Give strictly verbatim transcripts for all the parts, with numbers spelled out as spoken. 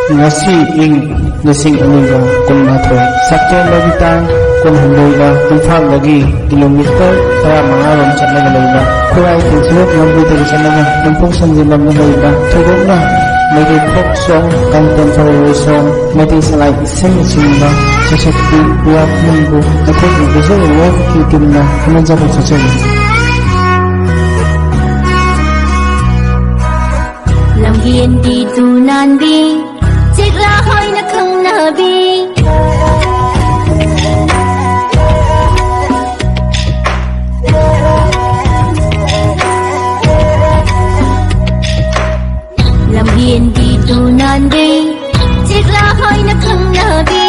ꯉꯁꯤ ꯏꯪ ꯂꯤꯁꯤꯡ ꯑꯅꯤꯒ ꯀꯨꯟꯃꯥꯊꯣꯏ ꯁꯦꯞꯇꯦꯝꯕꯔꯒꯤ ꯇꯥꯡ ꯀꯨꯟꯍꯨꯝꯗꯣꯏꯗ ꯏꯝꯐꯥꯜꯗꯒꯤ ꯀꯤꯂꯣꯃꯤꯇꯔ ꯇꯔꯥꯃꯉꯥ ꯔꯣꯝ ꯆꯠꯂꯒ ꯂꯩꯕ ꯈꯨꯔꯥꯏ ꯇꯦꯟꯊꯤꯂꯣꯛ ꯂꯝꯕꯤꯗꯒꯤ ꯆꯠꯂꯒ ꯅꯣꯡꯄꯣꯛ ꯁꯟꯖꯦꯟꯕꯝꯗ ꯂꯩꯕ ꯊꯣꯏꯗꯣꯛꯅ Meitei folk song, contemporary song, Meitei ꯁꯂꯥꯏ ꯏꯁꯩꯅꯆꯤꯡꯕ ꯁꯩꯁꯛꯄꯤ ꯄ꯭ꯔꯤꯌꯥ ꯈꯨꯃꯟꯕꯨ ꯑꯩꯈꯣꯏꯒꯤ visual worldꯀꯤ teamꯅ ꯈꯨꯔꯨꯝꯖꯕ ꯆꯠꯆꯔꯤ꯫ ꯂꯝꯒꯦꯟꯒꯤ ꯇꯨ ꯅꯥꯟꯕꯤ, ꯆꯦꯛꯂꯥ ꯍꯣꯏꯅ ꯈꯪꯅꯕꯤ꯫ ꯂꯝꯒꯦꯟꯒꯤ ꯇꯨ ꯅꯥꯟꯕꯤ, ꯆꯦꯛꯂꯥ ꯍꯣꯏꯅ ꯈꯪꯅꯕꯤ꯫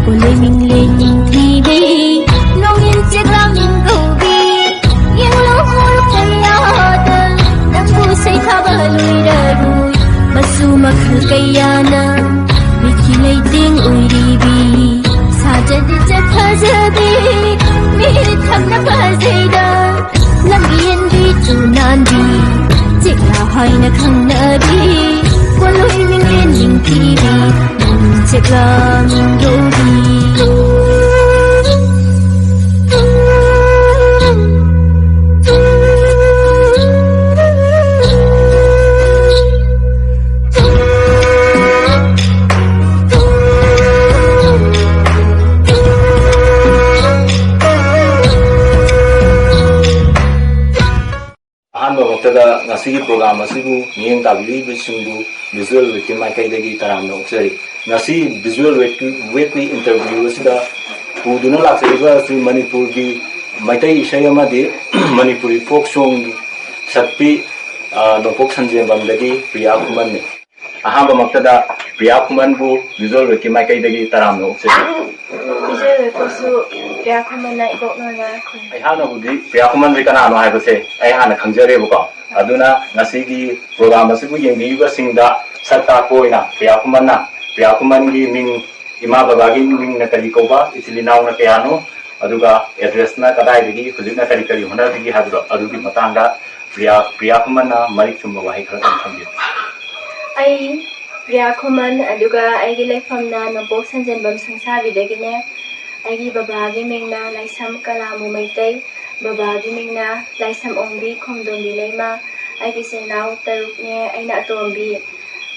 ꯄꯣꯂꯣꯏ ꯃꯤꯡꯂꯦꯟ ꯅꯤꯡꯊꯤꯕꯤ, ꯅꯣꯡꯏꯟ ꯆꯦꯛꯂꯥ ꯃꯤꯡꯒꯧꯕꯤ꯫ ꯌꯦꯡꯂꯣ ꯃꯣꯔꯣꯛ ꯀꯌꯥꯗ ꯅꯪꯕꯨ ꯁꯩꯊꯥꯕ ꯂꯣꯏꯔꯔꯣꯏ꯫ ꯃꯆꯨ ꯃꯈꯜ ꯀꯌꯥꯅ ꯃꯤꯠꯀꯤ ꯂꯩꯇꯦꯡ ꯑꯣꯏꯔꯤꯕꯤ꯫ ꯁꯥꯖꯗꯤ ꯆꯠ ꯐꯖꯕꯤ, ꯃꯤꯠ ꯊꯛꯅ ꯐꯖꯩꯗ꯫ ꯂꯝꯒꯦꯟꯒꯤ ꯇꯨ ꯅꯥꯟꯕꯤ, ꯆꯦꯛꯂꯥ ꯍꯥꯏꯅ ꯈꯪꯅꯕꯤ꯫ ꯄꯣꯂꯣꯏ ꯃꯤꯡꯂꯦꯟ ꯅꯤꯡꯊꯤꯕꯤ, ꯅꯪ ꯆꯦꯛꯂꯥ ꯃꯤꯡꯒꯧꯕꯤ꯫ ꯑꯍꯥꯟꯕꯃꯛꯇꯗ ꯉꯁꯤꯒꯤ program ꯑꯁꯤꯕꯨ ꯃꯤꯠꯌꯦꯡ ꯇꯥꯕꯤꯔꯤꯕꯁꯤꯡꯕꯨ visual weekꯀꯤ ꯃꯥꯏꯀꯩꯗꯒꯤ ꯇꯔꯥꯝꯅ ꯑꯣꯛꯆꯔꯤ꯫ ꯉꯁꯤ visual weekꯀꯤ, weekꯀꯤ interview ꯑꯁꯤꯗ ꯄꯨꯗꯨꯅ ꯂꯥꯛꯆꯔꯤꯕ ꯑꯁꯤ ꯃꯅꯤꯄꯨꯔꯒꯤ ꯃꯩꯇꯩ ꯏꯁꯩ ꯑꯃꯗꯤ ꯃꯅꯤꯄꯨꯔꯤ folk song ꯁꯛꯄꯤ, ꯑ, ꯅꯣꯡꯄꯣꯛ ꯁꯟꯖꯦꯟꯕꯝꯗꯒꯤ ꯄ꯭ꯔꯤꯌꯥ ꯈꯨꯃꯟꯅꯤ꯫ ꯑꯍꯥꯟꯕꯃꯛꯇꯗ ꯄ꯭ꯔꯤꯌꯥ ꯈꯨꯃꯟꯕꯨ visual weekꯀꯤ ꯃꯥꯏꯀꯩꯗꯒꯤ ꯇꯔꯥꯝꯅ ꯑꯣꯛꯆꯔꯤ꯫ Visual weekꯄꯨꯁꯨ ꯄ꯭ꯔꯤꯌꯥ ꯈꯨꯃꯟꯅ ꯏꯕꯣꯛꯅꯣꯅ ꯈꯨꯔꯨꯝ-, ꯑꯩꯍꯥꯛꯅꯕꯨꯗꯤ ꯄ꯭ꯔꯤꯌꯥ ꯈꯨꯃꯟꯁꯦ ꯀꯅꯥꯅꯣ ꯍꯥꯏꯕꯁꯦ ꯑꯩ ꯍꯥꯟꯅ ꯈꯪꯖꯔꯦꯕꯀꯣ꯫ ꯑꯗꯨꯅ ꯉꯁꯤꯒꯤ program ꯑꯁꯤꯕꯨ ꯌꯦꯡꯕꯤꯔꯤꯕꯁꯤꯡꯗ ꯁꯛ ꯇꯥꯛꯄ ꯑꯣꯏꯅ ꯄ꯭ꯔꯤꯌꯥ ꯈꯨꯃꯟꯅ, ꯄ꯭ꯔꯤꯌꯥ ꯈꯨꯃꯟꯒꯤ ꯃꯤꯡ, ꯏꯃꯥ ꯕꯕꯥꯒꯤ ꯃꯤꯡꯅ ꯀꯔꯤ ꯀꯧꯕ, ꯏꯆꯤꯜ ꯏꯅꯥꯎꯅ ꯀꯌꯥꯅꯣ, ꯑꯗꯨꯒ addressꯅ ꯀꯗꯥꯏꯗꯒꯤ, ꯍꯧꯖꯤꯛꯅ ꯀꯔꯤ ꯀꯔꯤ ꯍꯣꯠꯅꯕꯤꯔꯤ ꯍꯥꯏꯕꯗꯣ, ꯑꯗꯨꯒꯤ ꯃꯇꯥꯡꯗ ꯄ꯭ꯔꯤꯌꯥ, ꯄ꯭ꯔꯤꯌꯥ ꯈꯨꯃꯟꯅ ꯃꯔꯤꯛ ꯆꯨꯝꯕ ꯋꯥꯍꯩ ꯈꯔ ꯑꯗꯨꯝ ꯊꯝꯕꯤꯌꯨ꯫ ꯑꯩ ꯄ꯭ꯔꯤꯌꯥ ꯈꯨꯃꯟ, ꯑꯗꯨꯒ ꯑꯩꯒꯤ ꯂꯩꯐꯝꯅ ꯅꯣꯡꯄꯣꯛ ꯁꯟꯖꯦꯟꯕꯝ ꯁꯪꯁꯥꯕꯤꯗꯒꯤꯅꯦ꯫ ꯑꯩꯒꯤ ꯕꯕꯥꯒꯤ ꯃꯤꯡꯅ ꯂꯥꯏꯁ꯭ꯔꯝ ꯀꯂꯥꯃꯨ ꯃꯩꯇꯩ, ꯕꯕꯥꯒꯤ ꯃꯤꯡꯅ ꯂꯥꯏꯁ꯭ꯔꯝ ꯑꯣꯡꯕꯤ ꯈꯣꯡꯗꯣꯝꯕꯤ ꯂꯩꯃ꯫ ꯑꯩꯒꯤ ꯏꯆꯤꯟ ꯏꯅꯥꯎ ꯇꯔꯨꯛꯅꯦ, ꯑꯩꯅ ꯑꯇꯣꯝꯕꯤ꯫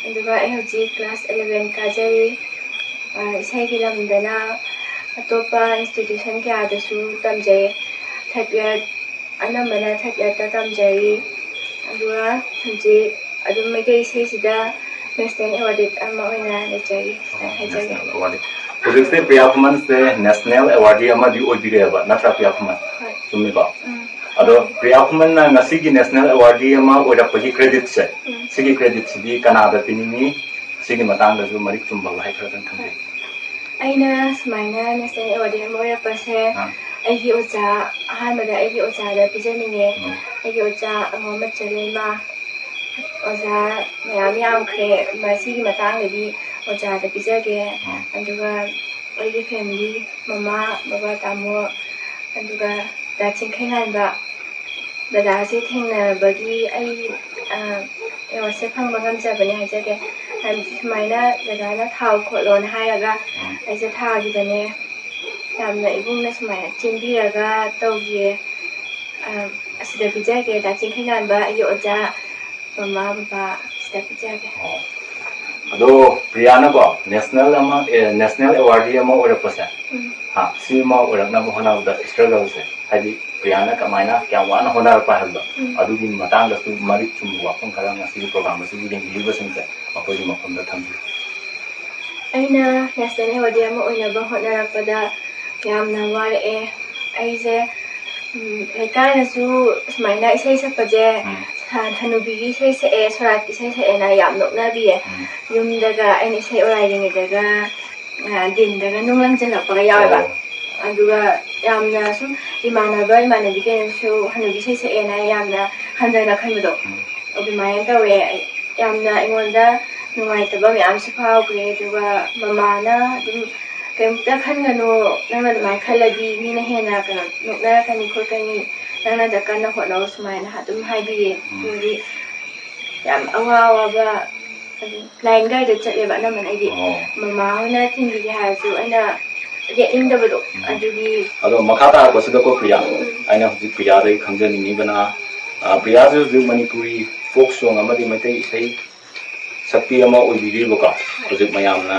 ꯑꯗꯨꯒ ꯑꯩ ꯍꯧꯖꯤꯛ class eleven ꯀꯥꯖꯔꯤ꯫ ꯑ, ꯏꯁꯩꯒꯤ ꯂꯝꯗꯅ ꯑꯇꯣꯞꯄ institution ꯀꯌꯥꯗꯁꯨ ꯇꯝꯖꯩ꯫ Third year, ꯑꯅꯝꯕꯅ third yearꯗ ꯇꯝꯖꯔꯤ꯫ ꯑꯗꯨꯒ ꯍꯧꯖꯤꯛ ꯑꯗꯨꯝ ꯃꯩꯇꯩ ꯏꯁꯩꯁꯤꯗ national awarded ꯑꯃ ꯑꯣꯏꯅ ꯂꯩꯖꯔꯤ꯫ ꯍꯥꯏꯖꯒꯦ꯫ National awarded꯫ ꯍꯧꯖꯤꯛꯁꯦ ꯄ꯭ꯔꯤꯌꯥ ꯈꯨꯃꯟꯁꯦ national awardee ꯑꯃꯗꯤ ꯑꯣꯏꯕꯤꯔꯦꯕ, ꯅꯠꯇ꯭ꯔꯥ ꯄ꯭ꯔꯤꯌꯥ ꯈꯨꯃꯟ? ꯍꯣꯏ꯫ ꯆꯨꯝꯃꯤꯀꯣ? ꯎꯝ꯫ ꯑꯗꯣ ꯄ꯭ꯔꯤꯌꯥ ꯈꯨꯃꯟꯅ ꯉꯁꯤꯒꯤ national awardee ꯑꯃ ꯑꯣꯏꯔꯛꯄꯒꯤ creditꯁꯦ, ꯎꯝ꯫ ꯁꯤꯒꯤ creditꯁꯤꯗꯤ ꯀꯅꯥꯗ ꯄꯤꯅꯤꯡꯉꯤ? ꯁꯤꯒꯤ ꯃꯇꯥꯡꯗꯁꯨ ꯃꯔꯤꯛ ꯆꯨꯝꯕ ꯋꯥꯍꯩ ꯈꯔꯗꯪ ꯊꯝꯕꯤꯌꯨ꯫ ꯑꯩꯅ ꯁꯨꯃꯥꯏꯅ national awardee ꯑꯃ ꯑꯣꯏꯔꯛꯄꯁꯦ, ꯑꯥ꯫ ꯑꯩꯒꯤ ꯑꯣꯖꯥ, ꯑꯍꯥꯟꯕꯗ ꯑꯩꯒꯤ ꯑꯣꯖꯥꯗ ꯄꯤꯖꯅꯤꯡꯉꯦ꯫ ꯎꯝ꯫ ꯑꯩꯒꯤ ꯑꯣꯖꯥ ꯑꯉꯣꯝ ꯃꯆꯜ ꯂꯩꯃ, ꯑꯣꯖꯥ ꯃꯌꯥꯝ ꯌꯥꯝꯈ꯭ꯔꯦ ꯃꯁꯤꯒꯤ ꯃꯇꯥꯡꯗꯗꯤ, ꯑꯣꯖꯥꯗ ꯄꯤꯖꯒꯦ꯫ ꯎꯝ꯫ ꯑꯗꯨꯒ ꯑꯩꯒꯤ family, ꯃꯃꯥ, ꯕꯕꯥ, ꯇꯥꯃꯣ, ꯑꯗꯨꯒ ꯗꯥ ꯆꯤꯡꯈꯩꯉꯥꯟꯕ, ꯗꯗꯥꯁꯦ ꯊꯦꯡꯅꯕꯒꯤ ꯑꯩ, ꯑ, awardꯁꯦ ꯐꯪꯕ ꯉꯝꯖꯕꯅꯦ ꯍꯥꯏꯖꯒꯦ꯫ ꯍꯥꯏꯕꯗꯤ ꯁꯨꯃꯥꯏꯅ ꯗꯗꯥꯅ ꯊꯥꯎ ꯈꯣꯠꯂꯣꯅ ꯍꯥꯏꯔꯒ ꯎꯝ꯫ ꯑꯩꯁꯦ ꯊꯥꯈꯤꯕꯅꯦ꯫ ꯌꯥꯝꯅ ꯏꯕꯨꯡꯅ ꯁꯨꯃꯥꯏꯅ ꯆꯦꯟꯕꯤꯔꯒ ꯇꯧꯈꯤꯌꯦ꯫ ꯑ, ꯑꯁꯤꯗ ꯄꯤꯖꯒꯦ, ꯗꯥ ꯆꯤꯡꯈꯩꯉꯥꯟꯕ, ꯑꯩꯒꯤ ꯑꯣꯖꯥ, ꯃꯃꯥ, ꯕꯕꯥ, ꯁꯤꯗ ꯄꯤꯖꯒꯦ꯫ ꯑꯣ꯫ ꯑꯗꯣ ꯄ꯭ꯔꯤꯌꯥꯅꯀꯣ, national ꯑꯃ, ꯑꯦ, national awardee ꯑꯃ ꯑꯣꯏꯔꯛꯄꯁꯦ, ꯎꯝ꯫ ꯍꯥ, ꯁꯤ ꯑꯃ ꯑꯣꯏꯔꯛꯅꯕ ꯍꯣꯠꯅꯕꯗ struggleꯁꯦ, ꯍꯥꯏꯗꯤ ꯄ꯭ꯔꯤꯌꯥꯅ ꯀꯃꯥꯏꯅ ꯀꯌꯥꯝ ꯋꯥꯅ ꯍꯣꯠꯅꯔꯛꯄ ꯍꯥꯏꯕꯗꯣ, ꯎꯝ꯫ ꯑꯗꯨꯒꯤ ꯃꯇꯥꯡꯗꯁꯨ ꯃꯔꯤꯛ ꯆꯨꯝꯕ ꯋꯥꯐꯝ ꯈꯔ ꯉꯁꯤꯒꯤ programꯗꯁꯨ ꯌꯦꯡꯕꯤꯔꯤꯕꯁꯤꯡꯁꯦ ꯃꯈꯣꯏꯒꯤ ꯃꯐꯝꯗ ꯊꯝꯕꯤꯌꯨ꯫ ꯑꯩꯅ national awardee ꯑꯃ ꯑꯣꯏꯅꯕ ꯍꯣꯠꯅꯔꯛꯄꯗ ꯌꯥꯝꯅ ꯋꯥꯔꯛꯑꯦ꯫ ꯑꯩꯁꯦ, ꯎꯝ, ꯂꯩꯀꯥꯏꯅꯁꯨ ꯁꯨꯃꯥꯏꯅ ꯏꯁꯩ ꯁꯛꯄꯁꯦ, ꯎꯝ꯫ ꯁ-, ꯍꯅꯨꯕꯤꯒꯤ ꯏꯁꯩ ꯁꯛꯑꯦ, ꯁꯣꯔꯥꯠꯀꯤ ꯏꯁꯩ ꯁꯛꯑꯦꯅ ꯌꯥꯝ ꯅꯣꯛꯅꯕꯤꯌꯦ꯫ ꯎꯝ꯫ ꯌꯨꯝꯗꯒ ꯑꯩꯅ ꯏꯁꯩ ꯑꯣꯔꯥꯏꯔꯤꯉꯩꯗꯒ, ꯑ, ꯗꯤꯟꯗꯒ ꯅꯨꯡ ꯂꯪꯁꯤꯜꯂꯛꯄꯒ ꯌꯥꯎꯋꯦꯕ꯫ ꯑꯣ꯫ ꯑꯗꯨꯒ ꯌꯥꯝꯅ ꯁꯨꯝ ꯏꯃꯥꯟꯅꯕ ꯏꯃꯥꯟꯅꯕꯤ ꯀꯩꯅꯣꯁꯨ ꯍꯅꯨꯕꯤ ꯏꯁꯩ ꯁꯛꯑꯦꯅ ꯌꯥꯝꯅ ꯍꯟꯊꯅ ꯈꯟꯕꯗꯣ, ꯎꯝ꯫ ꯑꯗꯨꯃꯥꯏꯅ ꯇꯧꯋꯦ꯫ ꯑꯩ ꯌꯥꯝꯅ ꯑꯩꯉꯣꯟꯗ ꯅꯨꯡꯉꯥꯏꯇꯕ ꯃꯌꯥꯝꯁꯨ ꯐꯥꯎꯈ꯭ꯔꯦ꯫ ꯑꯗꯨꯒ ꯃꯃꯥꯅ ꯑꯗꯨꯝ, "ꯀꯩꯝꯇ ꯈꯟꯒꯅꯨ, ꯅꯪꯅ ꯑꯗꯨꯃꯥꯏꯅ ꯈꯜꯂꯗꯤ ꯃꯤꯅ ꯍꯦꯟꯅ ꯀꯩꯅꯣ ꯅꯣꯛꯅꯔꯛꯀꯅꯤ ꯈꯣꯠꯀꯅꯤ, ꯅꯪꯅꯗ ꯀꯟꯅ ꯍꯣꯠꯅꯧ" ꯁꯨꯃꯥꯏꯅ ꯑꯗꯨꯝ ꯍꯥꯏꯕꯤꯌꯦ꯫ ꯎꯝ꯫ ꯑꯗꯨꯗꯤ ꯌꯥꯝ ꯑꯋꯥ ꯑꯋꯥꯕ ꯂꯥꯏꯟ ꯒꯥꯏꯗ ꯆꯠꯂꯦꯕ ꯑꯅꯝꯕꯅ ꯑꯩꯗꯤ꯫ ꯑꯣ꯫ ꯃꯃꯥ ꯍꯣꯏꯅ ꯊꯤꯟꯕꯤꯒꯦ ꯍꯥꯏꯔꯁꯨ ꯑꯩꯅ ꯌꯦꯠꯅꯤꯡꯗꯕꯗꯣ꯫ ꯎꯝ꯫ ꯑꯗꯨꯒꯤ ꯑꯗꯣ ꯃꯈꯥ ꯇꯥꯔꯛꯄꯁꯤꯗꯀꯣ ꯄ꯭ꯔꯤꯌꯥ, ꯎꯝ꯫ ꯑꯩꯅ ꯍꯧꯖꯤꯛ ꯄ꯭ꯔꯤꯌꯥꯗꯒꯤ ꯈꯪꯖꯅꯤꯡꯉꯤꯕꯅ, ꯑ, ꯄ꯭ꯔꯤꯌꯥꯁꯦ ꯍꯧꯖꯤꯛ ꯃꯅꯤꯄꯨꯔꯤ ꯐꯣꯛ ꯁꯣꯡ ꯑꯃꯗꯤ ꯃꯩꯇꯩ ꯏꯁꯩ ꯁꯛꯄꯤ ꯑꯃ ꯑꯣꯏꯕꯤꯔꯤꯕꯀꯣ꯫ ꯍꯧꯖꯤꯛ ꯃꯌꯥꯝꯅ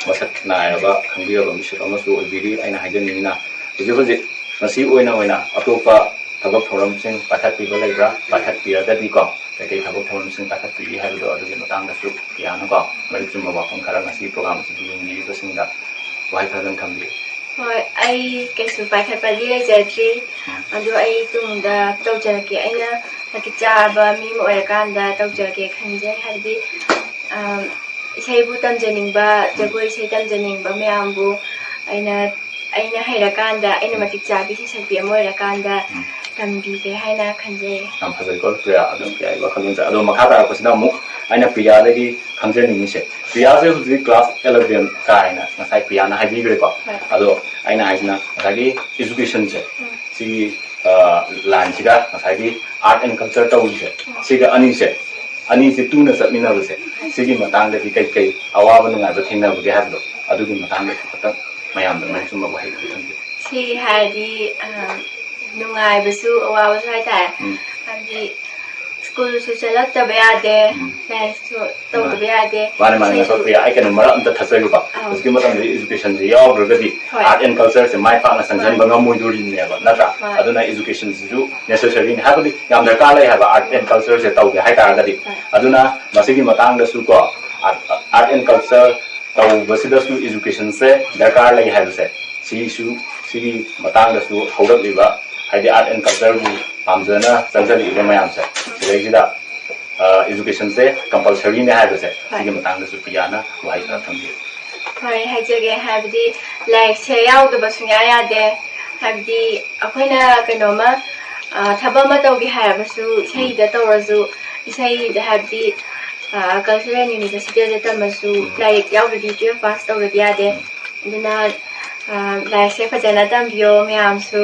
ꯃꯁꯛ ꯅꯥꯏꯔꯕ ꯈꯪꯕꯤꯔꯕ ꯃꯤꯁꯛ ꯑꯃꯁꯨ ꯑꯣꯏꯕꯤꯔꯤ꯫ ꯑꯩꯅ ꯍꯥꯏꯖꯅꯤꯡꯉꯤꯅ ꯍꯧꯖꯤꯛ ꯍꯧꯖꯤꯛ ꯉꯁꯤ ꯑꯣꯏꯅ ꯑꯣꯏꯅ ꯑꯇꯣꯞꯄ ꯊꯕꯛ ꯊꯧꯔꯝꯁꯤꯡ ꯄꯥꯏꯈꯠꯄꯤꯕ ꯂꯩꯕ꯭ꯔꯥ? ꯄꯥꯏꯈꯠꯄꯤꯔꯒꯗꯤꯀꯣ, ꯀꯩꯀꯩ ꯊꯕꯛ ꯊꯧꯔꯝꯁꯤꯡ ꯄꯥꯏꯈꯠꯄꯤꯔꯤ ꯍꯥꯏꯕꯗꯣ ꯑꯗꯨꯒꯤ ꯃꯇꯥꯡꯗꯁꯨ ꯄ꯭ꯔꯤꯌꯥꯅꯀꯣ ꯃꯔꯤꯛ ꯆꯨꯝꯕ ꯋꯥꯐꯝ ꯈꯔ ꯉꯁꯤ ꯄ꯭ꯔꯣꯒ꯭ꯔꯥꯝ ꯑꯁꯤꯕꯨ ꯌꯦꯡꯕꯤꯔꯤꯕꯁꯤꯡꯗ ꯋꯥꯍꯩ ꯈꯔꯗꯪ ꯊꯝꯕꯤꯌꯨ꯫ ꯍꯣꯏ, ꯑꯩ ꯀꯩꯁꯨ ꯄꯥꯏꯈꯠꯄꯗꯤ ꯂꯩꯖꯗ꯭ꯔꯤ꯫ ꯎꯝ꯫ ꯑꯗꯣ ꯑꯩ ꯇꯨꯡꯗ ꯇꯧꯖꯔꯛꯀꯦ꯫ ꯑꯩꯅ ꯃꯇꯤꯛ ꯆꯥꯔꯕ ꯃꯤ ꯑꯃ ꯑꯣꯏꯔꯀꯥꯟꯗ ꯇꯧꯖꯔꯛꯀꯦ ꯈꯟꯖꯩ꯫ ꯍꯥꯏꯕꯗꯤ, ꯑꯝ, ꯏꯁꯩꯕꯨ ꯇꯝꯖꯅꯤꯡꯕ, ꯎꯝ꯫ ꯖꯒꯣꯏ ꯏꯁꯩ ꯇꯝꯖꯅꯤꯡꯕ ꯃꯌꯥꯝꯕꯨ ꯑꯩꯅ, ꯑꯩꯅ ꯍꯩꯔꯀꯥꯟꯗ, ꯑꯩꯅ ꯎꯝ꯫ ꯃꯇꯤꯛ ꯆꯥꯕꯤ ꯏꯁꯩ ꯁꯛꯄꯤ ꯑꯃ ꯑꯣꯏꯔꯀꯥꯟꯗ ꯎꯝ꯫ ꯇꯝꯕꯤꯒꯦ ꯍꯥꯏꯅ ꯈꯟꯖꯩ꯫ ꯌꯥꯝ ꯐꯖꯩꯀꯣ ꯄ꯭ꯔꯤꯌꯥ, ꯑꯗꯨꯝ ꯄ꯭ꯔꯤꯌꯥꯒꯤ ꯋꯥꯈꯜꯂꯣꯟꯁꯦ꯫ ꯑꯗꯣ ꯃꯈꯥ ꯇꯥꯔꯛꯄꯁꯤꯅ ꯑꯃꯨꯛ ꯑꯩꯅ ꯄ꯭ꯔꯤꯌꯥꯗꯒꯤ ꯈꯪꯖꯅꯤꯡꯉꯤꯁꯦ, ꯄ꯭ꯔꯤꯌꯥꯁꯦ ꯍꯧꯖꯤꯛ ꯀ꯭ꯂꯥꯁ ꯑꯦꯂꯚꯦꯟ ꯀꯥꯏꯅ ꯉꯁꯥꯏ ꯄ꯭ꯔꯤꯌꯥꯅ ꯍꯥꯏꯕꯤꯈ꯭ꯔꯦꯀꯣ꯫ ꯍꯣꯏ꯫ ꯑꯗꯣ ꯑꯩꯅ ꯍꯥꯏꯁꯤꯅ ꯉꯁꯥꯏꯒꯤ ꯏꯖꯨꯀꯦꯁꯟꯁꯦ, ꯎꯝ꯫ ꯁꯤꯒꯤ, ꯑ, ꯂꯥꯏꯟꯁꯤꯒ ꯉꯁꯥꯏꯒꯤ ꯑꯥꯔꯠ ꯑꯦꯟ ꯀꯜꯆꯔ ꯇꯧꯔꯤꯁꯦ, ꯎꯝ꯫ ꯁꯤꯒ ꯑꯅꯤꯁꯦ, ꯑꯅꯤꯁꯦ ꯇꯨꯅ ꯆꯠꯃꯤꯟꯅꯕꯁꯦ, ꯁꯤꯒꯤ ꯃꯇꯥꯡꯗꯗꯤ ꯀꯩ ꯀꯩ ꯑꯋꯥꯕ ꯅꯨꯡꯉꯥꯏꯕ ꯊꯦꯡꯅꯕꯒꯦ ꯍꯥꯏꯕꯗꯣ, ꯑꯗꯨꯒꯤ ꯃꯇꯥꯡꯗꯁꯨ ꯈꯤꯇꯪ ꯃꯌꯥꯝꯗ ꯃꯔꯤꯛ ꯆꯨꯝꯕ ꯋꯥꯍꯩ ꯑꯃ ꯊꯝꯕꯤꯌꯨ꯫ ꯁꯤꯒꯤ ꯍꯥꯏꯔꯗꯤ, ꯑ, ꯅꯨꯡꯉꯥꯏꯕꯁꯨ ꯑꯋꯥꯕꯁꯨ ꯍꯥꯏꯇꯥꯔꯦ꯫ ꯎꯝ꯫ ꯍꯥꯏꯕꯗꯤ ꯁ꯭ꯀꯨꯜꯁꯨ ꯆꯠꯂꯛꯇꯕ ꯌꯥꯗꯦ, ꯎꯝ꯫ ꯂꯥꯏꯔꯤꯛꯁꯨ ꯇꯧꯗꯕ ꯌꯥꯗꯦ꯫ ꯃꯥꯅꯦ, ꯃꯥꯅꯦ, ꯏꯁꯩꯁꯨ ꯉꯥꯏꯈꯣ ꯄ꯭ꯔꯤꯌꯥ, ꯑꯩ ꯀꯩꯅꯣ ꯃꯔꯛ ꯑꯝꯇ ꯊꯠꯆꯒꯦꯀꯣ꯫ ꯑꯥ꯫ ꯍꯧꯖꯤꯛꯀꯤ ꯃꯇꯝꯗꯗꯤ ꯏꯖꯨꯀꯦꯁꯟꯁꯦ ꯌꯥꯎꯗ꯭ꯔꯒꯗꯤ ꯍꯣꯏ꯫ ꯑꯥꯔꯠ ꯑꯦꯟ ꯀꯜꯆꯔꯁꯦ ꯃꯥꯏ ꯄꯥꯛꯅ ꯆꯪꯁꯤꯟꯕ ꯍꯣꯏ꯫ ꯉꯝꯃꯣꯏꯗꯣꯔꯤꯕꯅꯦꯕ, ꯅꯠꯇ꯭ꯔꯥ? ꯍꯣꯏ꯫ ꯑꯗꯨꯅ ꯏꯖꯨꯀꯦꯁꯟꯁꯤꯁꯨ ꯅꯦꯁꯦꯁꯔꯤꯅꯤ, ꯍꯥꯏꯕꯗꯤ ꯌꯥꯝ ꯗꯔꯀꯥꯔ ꯂꯩ ꯍꯥꯏꯕ ꯑꯥꯔꯠ ꯑꯦꯟ ꯀꯜꯆꯔꯁꯦ ꯇꯧꯒꯦ ꯍꯥꯏꯇꯥꯔꯒꯗꯤ꯫ ꯍꯣꯏ꯫ ꯑꯗꯨꯅ ꯃꯁꯤꯒꯤ ꯃꯇꯥꯡꯗꯁꯨ ꯀꯣ, ꯑꯥꯔꯠ, ꯑꯥꯔꯠ ꯑꯦꯟ ꯀꯜꯆꯔ ꯇꯧꯕꯁꯤꯗꯁꯨ ꯏꯖꯨꯀꯦꯁꯟꯁꯦ ꯗꯔꯀꯥꯔ ꯂꯩ ꯍꯥꯏꯕꯁꯦ, ꯁꯤꯁꯨ, ꯁꯤꯒꯤ ꯃꯇꯥꯡꯗꯁꯨ ꯍꯧꯔꯛꯂꯤꯕ, ꯍꯥꯏꯗꯤ ꯑꯥꯔꯠ ꯑꯦꯟ ꯀꯜꯆꯔꯕꯨ ꯄꯥꯝꯖꯅ ꯆꯪꯁꯤꯜꯂꯛꯏꯕ ꯃꯌꯥꯝꯁꯦ, ꯁꯤꯗꯩꯁꯤꯗ, ꯑ, ꯏꯖꯨꯀꯦꯁꯟꯁꯦ ꯀꯝꯄꯜꯁꯔꯤꯅꯦ ꯍꯥꯏꯕꯁꯦ, ꯍꯣꯏ꯫ ꯁꯤꯒꯤ ꯃꯇꯥꯡꯗꯁꯨ ꯄ꯭ꯔꯤꯌꯥꯅ ꯋꯥꯍꯩ ꯈꯔ ꯊꯝꯕꯤꯌꯨ꯫ ꯍꯣꯏ, ꯍꯥꯏꯖꯒꯦ꯫ ꯍꯥꯏꯕꯗꯤ ꯂꯥꯏꯔꯤꯛꯁꯦ ꯌꯥꯎꯗꯕ ꯁꯨꯡꯌꯥ ꯌꯥꯗꯦ꯫ ꯍꯥꯏꯕꯗꯤ ꯑꯩꯈꯣꯏꯅ ꯀꯩꯅꯣꯝꯃ, ꯑ, ꯊꯕꯛ ꯑꯃ ꯇꯧꯒꯦ ꯍꯥꯏꯔꯕꯁꯨ, ꯏꯁꯩꯗ ꯇꯧꯔꯁꯨ, ꯏꯁꯩꯗ ꯍꯥꯏꯕꯗꯤ, ꯑ, ꯀꯜꯆꯔꯦꯜ ꯌꯨꯅꯤꯚꯔꯁꯤꯇꯤꯗ ꯇꯝꯃꯁꯨ, ꯎꯝ꯫ ꯂꯥꯏꯔꯤꯛ ꯌꯥꯎꯗ꯭ꯔꯗꯤ ꯇꯨꯌꯦꯜꯐ ꯄꯥꯁ ꯇꯧꯗ꯭ꯔꯗꯤ ꯌꯥꯗꯦ꯫ ꯎꯝ꯫ ꯑꯗꯨꯅ, ꯑ, ꯂꯥꯏꯔꯤꯛꯁꯦ ꯐꯖꯅ ꯇꯝꯕꯤꯌꯣ ꯃꯌꯥꯝꯁꯨ,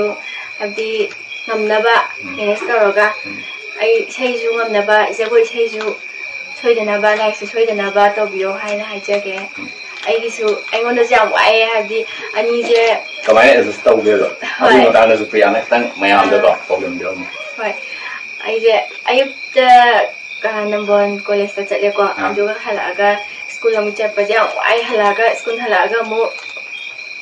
ꯍꯥꯏꯕꯗꯤ ꯉꯝꯅꯕ ꯎꯝ꯫ ꯃꯦꯅꯦꯖ ꯇꯧꯔꯒ꯫ ꯎꯝ꯫ ꯑꯩ ꯏꯁꯩꯁꯨ ꯉꯝꯅꯕ, ꯖꯒꯣꯏ ꯏꯁꯩꯁꯨ ꯁꯣꯏꯗꯅꯕ, ꯂꯥꯏꯔꯤꯛꯁꯦ ꯁꯣꯏꯗꯅꯕ ꯇꯧꯕꯤꯌꯣ ꯍꯥꯏꯅ ꯍꯥꯏꯖꯒꯦ꯫ ꯑꯩꯒꯤꯁꯨ, ꯑꯩꯉꯣꯟꯗꯁꯨ ꯌꯥꯝ ꯋꯥꯏꯑꯦ, ꯍꯥꯏꯕꯗꯤ ꯑꯅꯤꯁꯦ꯫ ꯀꯃꯥꯏꯅ ꯑꯦꯗꯖꯁ ꯇꯧꯒꯦꯗꯣ, ꯍꯣꯏ꯫ ꯑꯗꯨꯒꯤ ꯃꯇꯥꯡꯗꯁꯨ ꯄ꯭ꯔꯤꯌꯥꯅ ꯈꯤꯇꯪ ꯃꯌꯥꯝꯗꯀꯣ ꯄꯥꯎꯗꯝꯕꯤꯔꯝꯃꯣ꯫ ꯍꯣꯏ, ꯑꯩꯁꯦ ꯑꯌꯨꯛꯇ ꯅꯝꯕꯣꯜ ꯀꯣꯂꯦꯖꯇ ꯆꯠꯂꯦꯀꯣ꯫ ꯑꯗꯨꯒ ꯍꯜꯂꯛꯑꯒ ꯁ꯭ꯀꯨꯜ ꯑꯃꯨꯛ ꯆꯠꯄꯁꯦ ꯌꯥꯝ ꯋꯥꯏ꯫ ꯍꯜꯂꯛꯑꯒ, ꯁ꯭ꯀꯨꯜ ꯍꯜꯂꯛꯑꯒ ꯑꯃꯨꯛ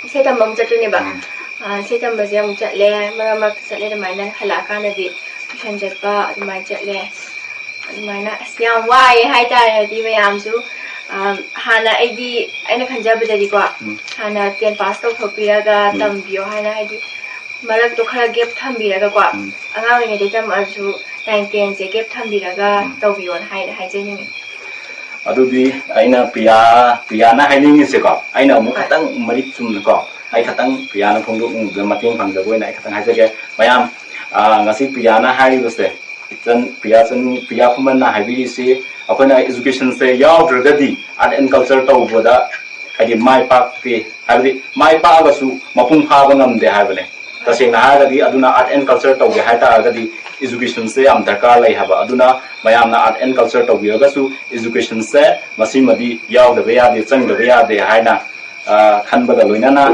ꯏꯁꯩ ꯇꯝꯕ ꯑꯃꯨꯛ ꯆꯠꯇꯣꯏꯅꯦꯕ꯫ ꯎꯝ꯫ ꯑ, ꯏꯁꯩ ꯇꯝꯕꯁꯦ ꯑꯃꯨꯛ ꯆꯠꯂꯦ, ꯃꯔꯛ ꯃꯔꯛꯇ ꯆꯠꯂꯦ꯫ ꯑꯗꯨꯃꯥꯏꯅ ꯍꯜꯂꯛꯑꯀꯥꯟꯗꯗꯤ ꯇ꯭ꯌꯨꯁꯟ ꯆꯠꯄ ꯑꯗꯨꯃꯥꯏꯅ ꯆꯠꯂꯦ꯫ ꯑꯗꯨꯃꯥꯏꯅ ꯑꯁ, ꯌꯥꯝ ꯋꯥꯏꯑꯦ ꯍꯥꯏꯇꯥꯔꯦ꯫ ꯍꯥꯏꯗꯤ ꯃꯌꯥꯝꯁꯨ, ꯑ, ꯍꯥꯟꯅ ꯑꯩꯗꯤ, ꯑꯩꯅ ꯈꯟꯖꯕꯗꯗꯤꯀꯣ, ꯎꯝ꯫ ꯍꯥꯟꯅ ꯇꯦꯟ ꯄꯥꯁ ꯇꯧꯊꯣꯛꯄꯤꯔꯒ ꯎꯝ꯫ ꯇꯝꯕꯤꯌꯣ ꯍꯥꯏꯅ, ꯍꯥꯏꯗꯤ ꯃꯔꯛꯇꯣ ꯈꯔ ꯒꯦꯞ ꯊꯝꯕꯤꯔꯒꯀꯣ, ꯎꯝ꯫ ꯑꯉꯥꯡ ꯑꯣꯏꯔꯤꯉꯩꯗꯒꯤ ꯇꯝꯃꯛꯑꯁꯨ ꯅꯥꯏꯟ ꯇꯦꯟꯁꯦ ꯒꯦꯞ ꯊꯝꯕꯤꯔꯒ ꯎꯝ꯫ ꯇꯧꯕꯤꯌꯣꯅ ꯍꯥꯏꯅ ꯍꯥꯏꯖꯅꯤꯡꯉꯤ꯫ ꯑꯗꯨꯗꯤ ꯑꯩꯅ ꯄ꯭ꯔꯤꯌꯥ, ꯄ꯭ꯔꯤꯌꯥꯅ ꯍꯥꯏꯅꯤꯡꯉꯤꯁꯦꯀꯣ, ꯑꯩꯅ ꯑꯃꯨꯛ ꯈꯇꯪ ꯃꯔꯤꯛ ꯆꯨꯝꯅꯀꯣ, ꯑꯩ ꯈꯇꯪ ꯄ꯭ꯔꯤꯌꯥꯅ ꯐꯣꯡꯗꯣꯛꯅꯤꯡꯕꯗ ꯃꯇꯦꯡ ꯄꯥꯡꯖꯕ ꯑꯣꯏꯅ ꯑꯩ ꯈꯇꯪ ꯍꯥꯏꯖꯒꯦ꯫ ꯃꯌꯥꯝ, ꯑ, ꯉꯁꯤ ꯄ꯭ꯔꯤꯌꯥꯅ ꯍꯥꯏꯔꯤꯕꯁꯦ, ꯏꯆꯟ ꯄ꯭ꯔꯤꯌꯥ, ꯏꯆꯟ ꯄ꯭ꯔꯤꯌꯥ ꯈꯨꯃꯟꯅ ꯍꯥꯏꯕꯤꯔꯤꯁꯤ, ꯑꯩꯈꯣꯏꯅ educationꯁꯦ ꯌꯥꯎꯗ꯭ꯔꯒꯗꯤ art and culture ꯇꯧꯕꯗ ꯍꯥꯏꯗꯤ ꯃꯥꯏ ꯄꯥꯛꯇꯦ, ꯍꯥꯏꯕꯗꯤ ꯃꯥꯏ ꯄꯥꯛꯑꯒꯁꯨ ꯃꯄꯨꯡ ꯐꯥꯕ ꯉꯝꯗꯦ ꯍꯥꯏꯕꯅꯦ꯫ ꯇꯁꯦꯡꯅ ꯍꯥꯏꯔꯒꯗꯤ ꯑꯗꯨꯅ art and culture ꯇꯧꯒꯦ ꯍꯥꯏ ꯇꯥꯔꯒꯗꯤ educationꯁꯦ ꯌꯥꯝ ꯗꯔꯀꯥꯔ ꯂꯩ ꯍꯥꯏꯕ꯫ ꯑꯗꯨꯅ ꯃꯌꯥꯝꯅ art and culture ꯇꯧꯕꯤꯔꯒꯁꯨ educationꯁꯦ ꯃꯁꯤꯃꯗꯤ ꯌꯥꯎꯗꯕ ꯌꯥꯗꯦ, ꯆꯪꯗꯕ ꯌꯥꯗꯦ ꯍꯥꯏꯅ, ꯑ, ꯈꯟꯕꯒ ꯂꯣꯏꯅꯅ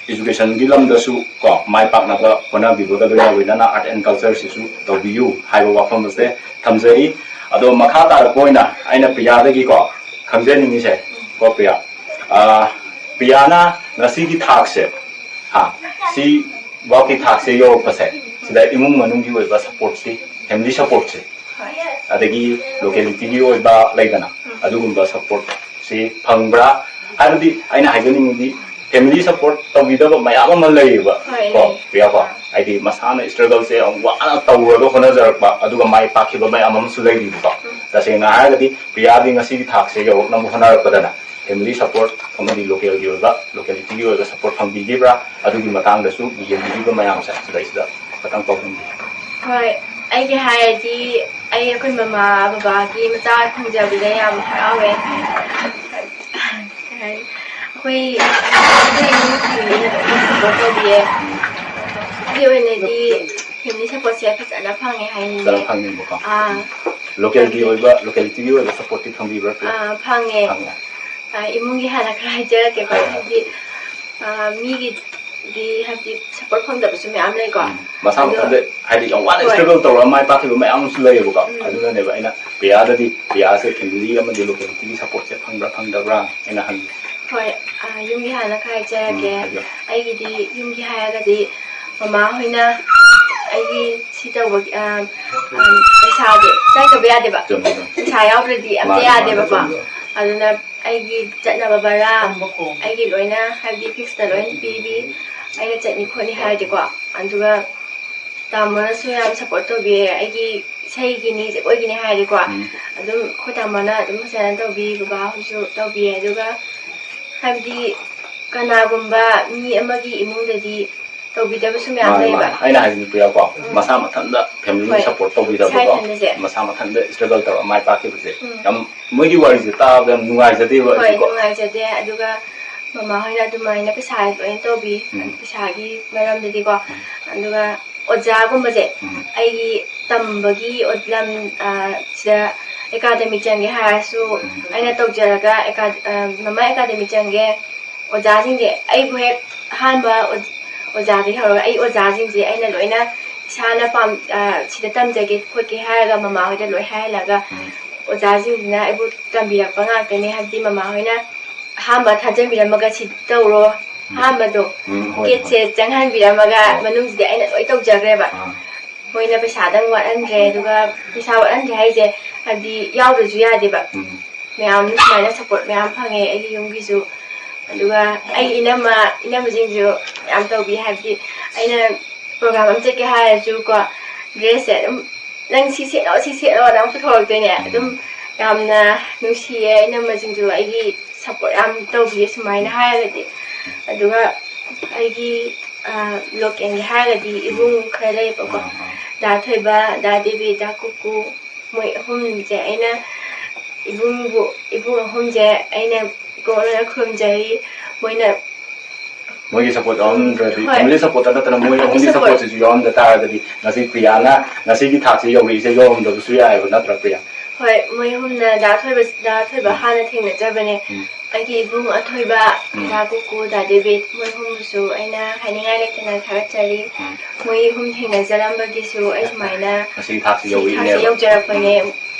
educationꯒꯤ ꯂꯝꯗꯁꯨ ꯀꯣ ꯃꯥꯏ ꯄꯥꯛꯅꯕ ꯍꯣꯠꯅꯕꯤꯕꯒ ꯂꯣꯏꯅ ꯂꯣꯏꯅꯅ art and cultureꯁꯤꯁꯨ ꯇꯧꯕꯤꯌꯨ ꯍꯥꯏꯕ ꯋꯥꯐꯝ ꯑꯁꯦ ꯊꯝꯖꯔꯤ꯫ ꯑꯗꯣ ꯃꯈꯥ ꯇꯥꯔꯛꯄ ꯑꯣꯏꯅ ꯑꯩꯅ ꯄ꯭ꯔꯤꯌꯥꯗꯒꯤꯀꯣ ꯈꯪꯖꯅꯤꯡꯉꯤꯁꯦ ꯀꯣ ꯄ꯭ꯔꯤꯌꯥ, ꯑ, ꯄ꯭ꯔꯤꯌꯥꯅ ꯉꯁꯤꯒꯤ ꯊꯥꯛꯁꯦ, ꯍꯥ, ꯁꯤ ꯐꯥꯎꯒꯤ ꯊꯥꯛꯁꯦ ꯌꯧꯔꯛꯄꯁꯦ, ꯁꯤꯗ ꯏꯃꯨꯡ ꯃꯅꯨꯡꯒꯤ ꯑꯣꯏꯕ supportꯁꯤ, family supportꯁꯦ, ꯑꯗꯒꯤ localityꯒꯤ ꯑꯣꯏꯕ ꯂꯩꯗꯅ, ꯑꯗꯨꯒꯨꯝꯕ supportꯁꯤ ꯐꯪꯕ꯭ꯔꯥ? ꯍꯥꯏꯕꯗꯤ ꯑꯩꯅ ꯍꯥꯏꯖꯅꯤꯡꯉꯤꯗꯤ family support ꯇꯧꯕꯤꯗꯕ ꯃꯌꯥꯝ ꯑꯃ ꯂꯩꯌꯦꯕ, ꯍꯣꯏ, ꯀꯣ, ꯂꯩ꯫ ꯄ꯭ꯔꯤꯌꯥꯀꯣ? ꯍꯥꯏꯗꯤ ꯃꯁꯥꯅ struggleꯁꯦ ꯌꯥꯝ ꯋꯥꯅ ꯇꯧꯔꯒ ꯍꯣꯠꯅꯖꯔꯛꯄ, ꯑꯗꯨꯒ ꯃꯥꯏ ꯄꯥꯛꯈꯤꯕ ꯃꯌꯥꯝ ꯑꯃꯁꯨ ꯂꯩꯔꯤꯕꯀꯣ꯫ ꯇꯁꯦꯡꯅ ꯍꯥꯏꯔꯒꯗꯤ ꯄ꯭ꯔꯤꯌꯥꯗꯤ ꯉꯁꯤꯒꯤ ꯊꯥꯛꯁꯦ ꯌꯧꯔꯛꯅꯕ ꯍꯣꯠꯅꯔꯛꯄꯗꯅ family support ꯑꯃꯗꯤ localꯒꯤ ꯑꯣꯏꯕ, localityꯒꯤ ꯑꯣꯏꯕ support ꯐꯪꯕꯤꯈꯤꯕ꯭ꯔꯥ? ꯑꯗꯨꯒꯤ ꯃꯇꯥꯡꯗꯁꯨ ꯌꯦꯡꯕꯤꯔꯤꯕ ꯃꯌꯥꯝꯁꯦ ꯁꯤꯗꯩꯁꯤꯗ ꯈꯇꯪ ꯄꯥꯎꯗꯝꯕꯤꯌꯨ꯫ ꯍꯣꯏ, ꯑꯩꯒꯤ ꯍꯥꯏꯔꯗꯤ ꯑꯩ ꯑꯩꯈꯣꯏ ꯃꯃꯥ ꯕꯕꯥꯒꯤ ꯃꯆꯥ ꯐꯪꯖꯕꯗ ꯌꯥꯝ ꯍꯔꯥꯎꯋꯦ꯫ ꯀꯩ ꯍꯥꯏ-, ꯑꯩꯈꯣꯏ, ꯑꯩꯈꯣꯏ ꯏꯃꯨꯡ family ꯅ ꯑꯗꯨꯝ support ꯇꯧꯕꯤꯌꯦ꯫ ꯑꯩꯒꯤ ꯑꯣꯏꯅꯗꯤ ꯐꯦꯃꯤꯂꯤ ꯁꯄꯣꯔꯠꯁꯦ ꯐꯖꯅ ꯐꯪꯉꯦ ꯍꯥꯏꯅꯤꯡꯉꯦ꯫ ꯐꯖꯅ ꯐꯪꯉꯦꯕꯀꯣ꯫ ꯑꯥ, ꯂꯣꯀꯦꯜꯒꯤ ꯑꯣꯏꯕ, ꯂꯣꯀꯦꯂꯤꯇꯤꯒꯤ ꯑꯣꯏꯕ ꯁꯄꯣꯔꯠꯇꯤ ꯐꯪꯕꯤꯕ꯭ꯔꯥ? ꯑꯥ, ꯐꯪꯉꯦ꯫ ꯐꯪꯉꯦ꯫ ꯑꯥ, ꯏꯃꯨꯡꯒꯤ ꯍꯥꯟꯅ ꯈꯔ ꯍꯥꯏꯖꯔꯛꯀꯦꯀꯣ꯫ ꯍꯣꯏ꯫ ꯍꯥꯏꯕꯗꯤ ꯑꯥ, ꯃꯤꯒꯤꯗꯤ ꯍꯥꯏꯕꯗꯤ ꯁꯄꯣꯔꯠ ꯐꯪꯗꯕꯁꯨ ꯃꯌꯥꯝ ꯂꯩꯀꯣ꯫ ꯎꯝ, ꯃꯁꯥ ꯑꯗꯣ ꯃꯊꯟꯇ ꯍꯥꯏꯗꯤ ꯌꯥꯝ ꯋꯥꯅ ꯍꯣꯏ꯫ ꯁ꯭ꯇ꯭ꯔꯒꯜ ꯇꯧꯔꯒ ꯃꯥꯏ ꯄꯥꯛꯈꯤꯕ ꯃꯌꯥꯝ ꯑꯃꯁꯨ ꯂꯩꯌꯦꯕꯀꯣ꯫ ꯎꯝ꯫ ꯑꯗꯨꯅꯅꯦꯕ ꯑꯩꯅ ꯄ꯭ꯔꯤꯌꯥꯗꯗꯤ, ꯄ꯭ꯔꯤꯌꯥꯁꯦ ꯐꯦꯃꯤꯂꯤ ꯑꯃꯗꯤ ꯂꯣꯀꯦꯂꯤꯇꯤꯒꯤ ꯁꯄꯣꯔꯠꯁꯦ ꯐꯪꯕ꯭ꯔꯥ ꯐꯪꯗꯕ꯭ꯔꯥ ꯍꯥꯏꯅ ꯍꯪꯉꯤ꯫ ꯍꯣꯏ, ꯑꯥ, ꯌꯨꯝꯒꯤ ꯍꯥꯟꯅ ꯈꯔ ꯍꯥꯏꯖꯔꯛꯀꯦ꯫ ꯎꯝ, ꯍꯥꯏꯕꯤꯌꯨ꯫ ꯑꯩꯒꯤꯗꯤ ꯌꯨꯝꯒꯤ ꯍꯥꯏꯔꯒꯗꯤ ꯃꯃꯥ ꯍꯣꯏꯅ ꯑꯩꯒꯤ ꯁꯤ ꯇꯧꯕꯒꯤ, ꯑꯥ, ꯑꯥ, ꯄꯩꯁꯥꯁꯦ ꯆꯪꯗꯕ ꯌꯥꯗꯦꯕ꯫ ꯆꯨꯝꯃꯦ, ꯆꯨꯝꯃꯦ꯫ ꯄꯩꯁꯥ ꯌꯥꯎꯗ꯭ꯔꯗꯤ ꯑꯝꯇ ꯃꯥꯅꯦ, ꯃꯥꯅꯦ, ꯌꯥꯗꯦꯕꯀꯣ꯫ ꯆꯨꯝꯃꯦ, ꯆꯨꯝꯃꯦ꯫ ꯑꯗꯨꯅ ꯑꯩꯒꯤ ꯆꯠꯅꯕ ꯚꯔꯥ, ꯑꯩꯒꯤ ꯂꯣꯏꯅ ꯍꯥꯏꯕꯗꯤ ꯐꯤꯛꯁꯇ ꯂꯣꯏꯅ ꯄꯤꯕꯤ꯫ ꯑꯩꯅ ꯆꯠꯅꯤ ꯈꯣꯠꯅꯤ ꯍꯥꯏꯔꯗꯤꯀꯣ꯫ ꯑꯗꯨꯒ ꯇꯥꯃꯣꯅꯁꯨ ꯌꯥꯝ ꯁꯄꯣꯔꯠ ꯇꯧꯕꯤꯌꯦ꯫ ꯑꯩꯒꯤ ꯏꯁꯩꯒꯤꯅꯤ, ꯖꯒꯣꯏꯒꯤꯅꯤ ꯍꯥꯏꯔꯗꯤꯀꯣ꯫ ꯎꯝ꯫ ꯑꯗꯨꯝ ꯑꯩꯈꯣꯏ ꯇꯥꯃꯣꯅ ꯑꯗꯨꯝ ꯐꯖꯅ ꯇꯧꯕꯤ, ꯕꯕꯥ ꯍꯣꯏꯁꯨ ꯇꯧꯕꯤꯌꯦ꯫ ꯑꯗꯨꯒ ꯍꯥꯏꯕꯗꯤ ꯀꯅꯥꯒꯨꯝꯕ ꯃꯤ ꯑꯃꯒꯤ ꯏꯃꯨꯡꯗꯗꯤ ꯇꯧꯕꯤꯗꯕꯁꯨ ꯃꯌꯥꯝ ꯃꯥꯅꯦ, ꯂꯩꯌꯦꯕ꯫ ꯃꯥꯅꯦ꯫ ꯑꯩꯅ ꯍꯥꯏꯁꯤꯅꯤ ꯄ꯭ꯔꯤꯌꯥꯀꯣ, ꯎꯝ꯫ ꯃꯁꯥ ꯃꯊꯟꯇ ꯐꯦꯃꯤꯂꯤ ꯍꯣꯏ꯫ ꯁꯄꯣꯔꯠ ꯏꯁꯥ ꯇꯧꯕꯤꯗꯕꯀꯣ, ꯏꯊꯟꯗꯁꯦ꯫ ꯃꯁꯥ ꯃꯊꯟꯇ ꯁ꯭ꯇ꯭ꯔꯒꯜ ꯇꯧꯔꯒ ꯃꯥꯏ ꯄꯥꯛꯈꯤꯕꯁꯦ ꯎꯝ꯫ ꯌꯥꯝ, ꯃꯣꯏꯒꯤ ꯋꯥꯔꯤꯁꯦ ꯇꯥꯕꯗ ꯌꯥꯝ ꯅꯨꯡꯉꯥꯏꯖꯗꯦꯕ ꯍꯣꯏ, ꯑꯩꯁꯨꯀꯣ꯫ ꯅꯨꯡꯉꯥꯏꯖꯗꯦ꯫ ꯑꯗꯨꯒ ꯃꯃꯥ ꯍꯣꯏꯅ ꯑꯗꯨꯃꯥꯏꯅ ꯄꯩꯁꯥ ꯂꯣꯏꯅ ꯇꯧꯕꯤ, ꯎꯝ꯫ ꯄꯩꯁꯥꯒꯤ ꯃꯔꯝꯗꯗꯤꯀꯣ꯫ ꯑꯗꯨꯒ ꯑꯣꯖꯥꯒꯨꯝꯕꯁꯦ ꯎꯝ꯫ ꯑꯩꯒꯤ ꯇꯝꯕꯒꯤ ꯑꯣ-, ꯂꯝ, ꯑ, ꯁꯤꯗ ꯑꯦꯀꯥꯗꯃꯤ ꯆꯪꯒꯦ ꯍꯥꯏꯔꯁꯨ ꯎꯝ꯫ ꯑꯩꯅ ꯇꯧꯖꯔꯒ ꯑꯦꯀꯥ-, ꯑ, ꯃꯃꯥ ꯑꯦꯀꯥꯗꯃꯤ ꯆꯪꯒꯦ, ꯑꯣꯖꯥꯁꯤꯡꯁꯦ ꯑꯩꯕꯨ ꯍꯦꯛ ꯑꯍꯥꯟꯕ ꯑꯣ-, ꯑꯣꯖꯥꯗꯒꯤ ꯍꯧꯔꯒ ꯑꯩ ꯑꯣꯖꯥꯁꯤꯡꯁꯦ ꯑꯩꯅ ꯂꯣꯏꯅ ꯏꯁꯥꯅ ꯄꯥꯝ-, ꯑ, ꯁꯤꯗ ꯇꯝꯖꯒꯦ ꯈꯣꯠꯀꯦ ꯍꯥꯏꯔꯒ ꯃꯃꯥ ꯍꯣꯏꯗ ꯂꯣꯏ ꯍꯥꯏꯍꯜꯂꯒ ꯎꯝ꯫ ꯑꯣꯖꯥꯁꯤꯡꯁꯤꯅ ꯑꯩꯕꯨ ꯇꯝꯕꯤꯔꯛꯄ ꯉꯥꯛꯇꯅꯦ꯫ ꯍꯥꯏꯕꯗꯤ ꯃꯃꯥ ꯍꯣꯏꯅ ꯑꯍꯥꯟꯕ ꯊꯥꯖꯟꯕꯤꯔꯝꯃꯒ "ꯁꯤ ꯇꯧꯔꯣ", ꯑꯍꯥꯟꯕꯗꯣ ꯎꯝ, ꯍꯣꯏ, ꯒꯦꯠꯁꯦ ꯍꯣꯏ꯫ ꯆꯪꯍꯟꯕꯤꯔꯝꯃꯒ ꯑꯣ꯫ ꯃꯅꯨꯡꯁꯤꯗ ꯑꯩꯅ ꯂꯣꯏ ꯇꯧꯖꯈ꯭ꯔꯦꯕ꯫ ꯑꯥ꯫ ꯃꯣꯏꯅ ꯄꯩꯁꯥꯗꯪ ꯋꯥꯠꯍꯟꯗ꯭ꯔꯦ꯫ ꯑꯗꯨꯒ ꯄꯩꯁꯥ ꯋꯥꯠꯍꯟꯗ꯭ꯔꯦ ꯍꯥꯏꯁꯦ ꯍꯥꯏꯕꯗꯤ ꯌꯥꯎꯗ꯭ꯔꯁꯨ ꯌꯥꯗꯦꯕ꯫ ꯎꯝ꯫ ꯃꯌꯥꯝ ꯁꯨꯃꯥꯏꯅ ꯁꯄꯣꯔꯠ ꯃꯌꯥꯝ ꯐꯪꯉꯦ ꯑꯩꯒꯤ ꯌꯨꯝꯒꯤꯁꯨ꯫ ꯑꯗꯨꯒ ꯑꯩꯒꯤ ꯏꯅꯝꯃ, ꯏꯅꯝꯃꯁꯤꯡꯁꯨ ꯌꯥꯝ ꯇꯧꯕꯤ꯫ ꯍꯥꯏꯕꯗꯤ ꯑꯩꯅ ꯄ꯭ꯔꯣꯒ꯭ꯔꯥꯝ ꯑꯃ ꯆꯠꯀꯦ ꯍꯥꯏꯔꯁꯨ ꯀꯣ, ꯗ꯭ꯔꯦꯁꯁꯦ ꯑꯗꯨꯝ "ꯅꯪ ꯁꯤ ꯁꯦꯠꯂꯣ, ꯁꯤ ꯁꯦꯠꯂꯣ" ꯑꯗꯨꯝ ꯄꯨꯊꯣꯔꯛꯇꯣꯏꯅꯦ꯫ ꯎꯝ꯫ ꯑꯗꯨꯝ ꯌꯥꯝꯅ ꯅꯨꯡꯁꯤꯌꯦ ꯏꯅꯝꯃꯁꯤꯡꯁꯨ ꯑꯩꯒꯤ ꯁꯄꯣꯔꯠ ꯌꯥꯝ ꯇꯧꯕꯤꯌꯦ ꯁꯨꯃꯥꯏꯅ ꯍꯥꯏꯔꯒꯗꯤ꯫ ꯑꯗꯨꯒ ꯑꯩꯒꯤ, ꯑ, ꯂꯣꯀꯦꯜꯒꯤ ꯍꯥꯏꯔꯒꯗꯤ ꯏꯕꯨꯡ ꯈꯔ ꯂꯩꯌꯦꯕꯀꯣ꯫ ꯑꯥ, ꯑꯥ꯫ ꯗꯥ ꯊꯣꯏꯕ, ꯗꯥ ꯗꯦꯕꯤ, ꯗꯥ ꯀꯨꯀꯨ, ꯃꯣꯏ ꯑꯍꯨꯝꯁꯦ ꯑꯩꯅ ꯏꯕꯨꯡꯕꯨ, ꯏꯕꯨꯡ ꯑꯍꯨꯝꯁꯦ ꯑꯩꯅ ꯏꯀꯣꯛꯅꯅ ꯈꯨꯔꯨꯝꯖꯔꯤ꯫ ꯃꯣꯏꯅ ꯃꯣꯏꯒꯤ ꯁꯄꯣꯔꯠ ꯌꯥꯎꯔꯝꯗ꯭ꯔꯗꯤ, ꯍꯣꯏ꯫ ꯐꯦꯃꯤꯂꯤ ꯁꯄꯣꯔꯠꯇ ꯅꯠꯇꯅ ꯃꯣꯏ ꯑꯍꯨꯝꯒꯤ ꯁꯄꯣꯔꯠꯁꯤꯁꯨ ꯌꯥꯎꯔꯝꯗ ꯇꯥꯔꯒꯗꯤ ꯉꯁꯤ ꯄ꯭ꯔꯤꯌꯥꯅ ꯉꯁꯤꯒꯤ ꯊꯥꯛꯁꯤ ꯌꯧꯔꯛꯏꯁꯦ ꯌꯧꯔꯝꯗꯕꯁꯨ ꯌꯥꯏꯑꯕ, ꯅꯠꯇ꯭ꯔꯥ ꯄ꯭ꯔꯤꯌꯥ? ꯍꯣꯏ, ꯃꯣꯏ ꯑꯍꯨꯝꯅ ꯗꯥ ꯊꯣꯏꯕ, ꯗꯥ ꯊꯣꯏꯕ ꯎꯝ꯫ ꯍꯥꯟꯅ ꯊꯦꯡꯅꯖꯕꯅꯦ꯫ ꯎꯝ꯫ ꯑꯩꯒꯤ ꯏꯕꯨꯡ ꯑꯊꯣꯏꯕ, ꯎꯝ꯫ ꯗꯥ ꯀꯨꯀꯨ, ꯗꯥ ꯗꯦꯕꯤꯠ, ꯃꯣꯏ ꯑꯍꯨꯝꯕꯨꯁꯨ ꯑꯩꯅ ꯍꯥꯏꯅꯤꯡꯉꯥꯏ ꯂꯩꯇꯅ ꯊꯥꯒꯠꯆꯔꯤ꯫ ꯎꯝ꯫ ꯃꯣꯏ ꯑꯍꯨꯝ ꯊꯦꯡꯅꯖꯔꯝꯕꯒꯤꯁꯨ ꯑꯩ ꯁꯨꯃꯥꯏꯅ ꯉꯁꯤꯒꯤ ꯊꯥꯛꯁꯤ ꯁꯤ ꯊꯥꯛꯁꯤ ꯌꯧꯔꯛꯏꯅꯦꯕ꯫ ꯌꯧꯖꯔꯛꯄꯅꯦ꯫ ꯎꯝ꯫